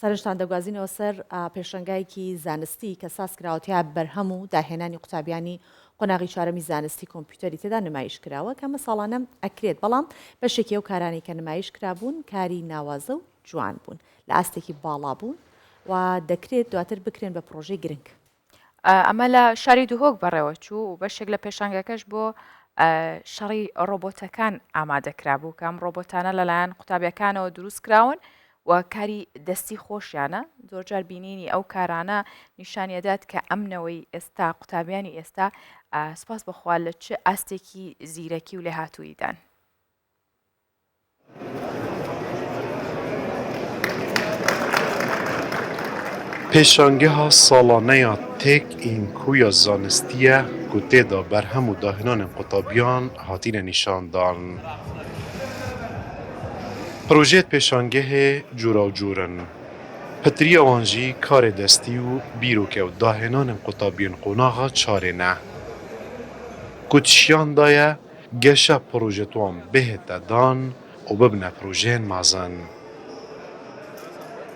A: سەرنجتان دەگوازینەوە سەر پێشەنگایەکی زانستی کە سازکراوە تیا بەرهەم و داهێنانی قوتابیانی قۆناغی چوارەمی زانستی کۆمپیوتەری تێدا نمایش کراوە کە ئەمە ساڵانە ئەکرێت بەڵام بەشێکی ئەو کارانەی کە نمایش کرابوون کاری ناوازە و جوان بوون لە ئاستێکی باڵا بوون و دەکرێت دواتر بکرێن بە پڕۆژەی گرنگ.
B: ئەمە لە شاری دهۆک بەڕێوەچوو و بەشێک لە پێشانگەکەش بۆ شەڕی ڕۆبۆتەکان ئامادەکرابوو کە ئەم ڕۆبۆتانە لەلایەن قوتابیەکانەوە دروست کراون و کاری دەستی خۆشیانە زۆرجار بینینی ئەو کارانە نیشانیەدات کە ئەم نەوەی ئێستا قوتابیانی ئێستا سپاس بەخوا لە چ ئاستێکی زیرەکی و لێهاتوویدان.
S: Pêşangeha salane ya Tech Inc ya zanistî ye ku tê de berhem û dahinanên qutabiyan hatine nîşandan. Projeyên pêşangehê cûrawcûr in. Pitiriya wan jî karê destî û bîroke û dahinanên qutabiyên qonaxa çarê ne. Ku tişiyan daye Geşa projeyên wan bihête dan û bibine projeyên mezin.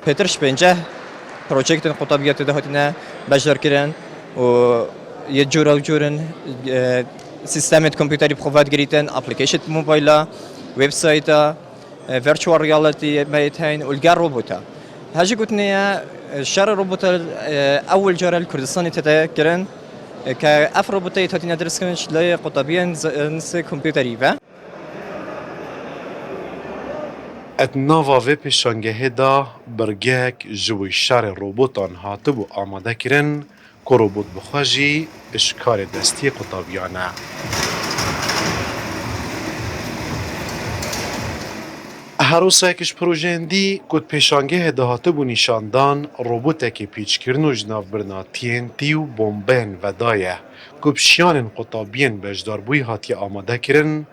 T: Pêtir ji pênceh projektên qutabiya tê de hatine beşdarkirin û yê cûra û cûr in. Sîstemên kompûterî bi xwe ve digirîtin, application mobayla, websayta, virtual reality me yê heyîn û li gel robota. Hejî gotinê ye şerê robota ewil care li Kurdistanê tê kirin. Ke ev roboteyê hatine dirustkirin ji layê qutabiyên zanistê kompûterî ve.
S: Di nava vê pêşangehê de birgehek ji bo şerê robotan hatibû amadekirin ku robot bi xwe jî ji karê destiyê qutabiyan e. Herosek ji projeyên dî ku di pêşangehê de hatibû nîşandan, robotekê pîçkirin û jinavbirina TNT û bombeyên vedaye ku bi şiyanên qutabiyên beşdarbûyî hatiye amadekirin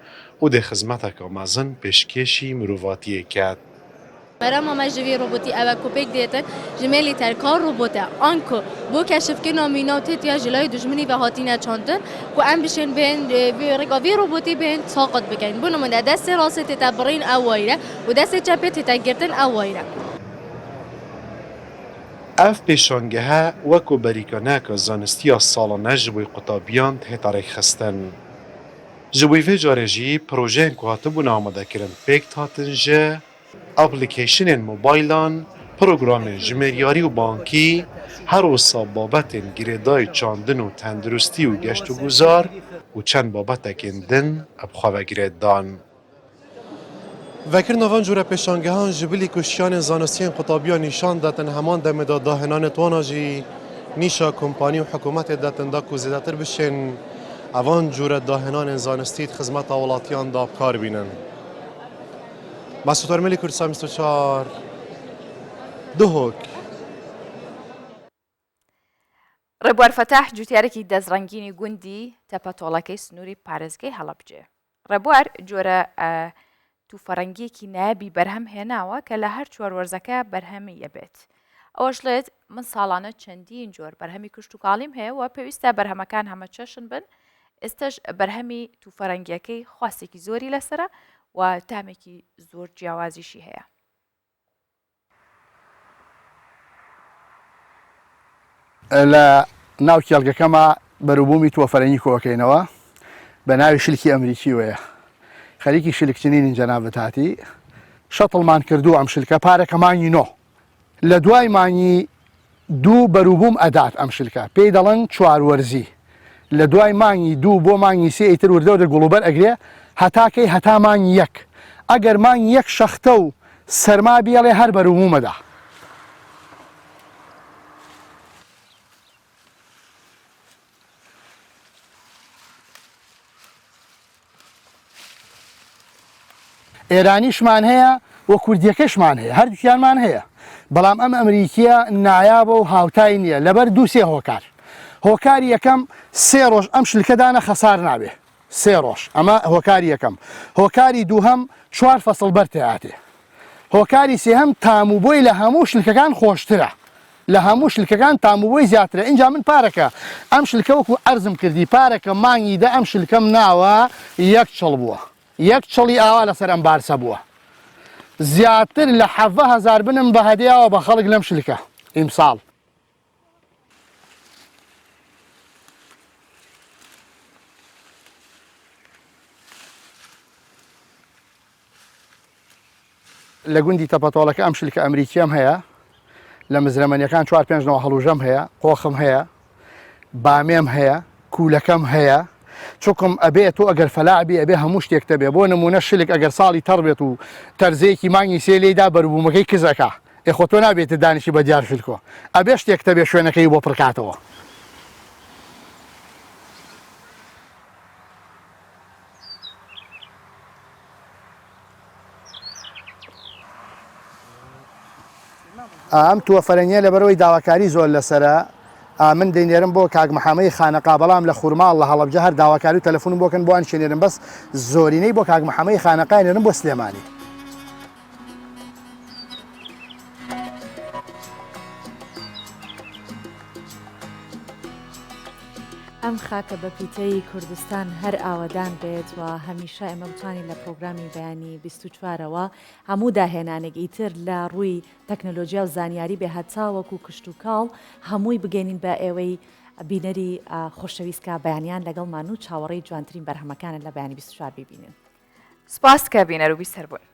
S: û dê xizmeteke mezin pêşkêşî mirovatiyê ket.
U: Merema me ji vî robotî ew e ku pêk dêtin ji mêlî terka robot e an ku bo keşifkirina mîna û têtiya ji layê dijminî ve hatîne çandin ku em bişên bên rêka vî robotî bên saqit bikin. Bo nimûne destê rastê tête birîn ew wayîr e û destê çepê tête girtin ew wayîr e.
S: Ev pêşangehe weko berîkaneyeke zanistî ya salane ji bo qutabiyan tête rêkxistin. Ji bo vê carê jî projeyên ku hatibûne amadekirin pêk hatin ji Aplîkeyşinên mobaylan, programên jimêryarî û bankî, her wisa babetên girêdayî çandin û tenduristî û geştûguzar û çend babetekên din bi xwe ve girê dan. Vekirina van cure pêşangehan ji bilî ku şiyanên zanistiyên qutabiya nîşan datin heman demê de dahinanê wana jî nîşa kompanî û hikûmetê datin da ku zêdetir bişên evan cure dahinanên zanistî di xizmeta welatiyan de bi kar bînin. Mesut Ermelî Kurdistan 24 Duhok.
B: ڕێبوار فەتاح جوتیارێکی دەستڕەنگینی گوندی تەپەتۆڵەکەی سنووری پارێزگەی هەڵەبجەیە. ڕێبوار جۆرە توفەڕەنگییەکی نایابی بەرهەم هێناوە کە لە هەر چوار وەرزەکە بەرهەمی ئەبێت. ئەوەشڵێت، من ساڵانە چەندین جۆر بەرهەمی کشتوکاڵیم هەیە و پێویستە بەرهەمەکان هەمەچەشن بن، ئێستەش بەرهەمی توفەرەنگیەکەی خواستێکی زۆری لەسەرە و تامێکی زۆر جیاوازیشی هەیە.
V: لە ناو کێڵگەکەما بەروبوومی تووەفەرەنگی کۆکەینەوە بە ناوی شلکی ئەمریکیوەیە خەریکی شلک چنینین جەنابت هاتی شەتڵمان کردووە ئەم شلکە پارەکە مانگی نۆ لە دوای مانگی دوو بەروبووم ئەدات ئەم شلکە پێی دەڵێن چوار وەرزی لە دوای مانگی دوو بۆ مانگی سێ ئیتر وردە وردە گوڵوبەر ئەگرێ هەتا کەی هەتا مانگی یەک ئەگەر مانگی یەک شەختە و سەرما بیەڵێ هەر بەروبوومەدا. ئێرانیشمان هەیە و کوردیەکەشمان هەیە هەردووکیانمان هەیە بەڵام ئەم ئەمریکیە نایابە و هاوتای نییە لەبەر دووسێ هۆکار. هۆکاری یەکەم سێ ڕۆژ ئەم شلکە دانە خەسار نابێ سێ ڕۆژ ئەمە هۆکاری یەکەم هۆکاری دووهەم چوار فەسڵ بەر تێاتێ هۆکاری سێهەم تام و بۆی لە هەموو شلکەکان خۆشترە لە هەموو شلکەکان تام و بۆی زیاترە ئینجا من پارەکە ئەم شلکە وەکو عەرزم کردی پارەکە مانگی دە ئەم شلکەم ناوە یەک چڵ بووە یەک چڵی ئاوا لەسەر ئەم بارسە بووە زیاتر لە حەڤە هەزار بنم بە هەدیاوە بە خەڵک لەم شلکە ئیمساڵ. لە گوندی تەپەتۆڵەکە ئەم شلکە ئەمریکیەم هەیە لە مزرەمەنیەکان چوار پێنج نەوە هەڵوژەم هەیە قۆخم هەیە بامێم هەیە کوولەکەم هەیە چکم ئەبێ تۆ ئەگەر فەلاع بی ئەبێ هەموو شتێک تەبێ بۆ نمونە شلک ئەگەر ساڵی تەڕ بێت و تەرزەیەکی مانگی سێ لێیدا بەروبوومەکەی کز ئەکا ئێ خۆ تۆ نابێت دانیشی بە دیار شلکۆ ئەبێ شتێک تەبێ شوێنەکەی بۆ پڕکاتەوە. ئەم تووە فەرەنگیە لەبەرئەوەی داواکاری زۆر لەسەرە من دەینێرم بۆ کاک محەمەی خانەقا بەڵام لە خورماڵ لە هەڵەبجە هەر داواکاری و تەلەفونم بۆ کەن بۆیان شێنێرم بەس زۆرینەی بۆ کاک محەمەی خانەقای نێرم بۆ سلێمانی.
A: ئەم خاکە بە پیتەی کوردستان هەر ئاوەدان بێت و هەمیشە ئێمە بتوانین لە پرۆگرامی بەیانی 24ەوە هەموو داهێنانێک ئیتر لە ڕووی تەکنەلۆجیا و زانیاری بێ هەتاوەکو کشتوکاڵ هەمووی بگەینین بە ئێوەی بینەری خۆشەویست کە بەیانیان لەگەڵمان و چاوەڕێی جوانترین بەرهەمەکانن لە بەیانی 24 بیبینن.
B: سپاس کە بینەر و بیسەر بوون.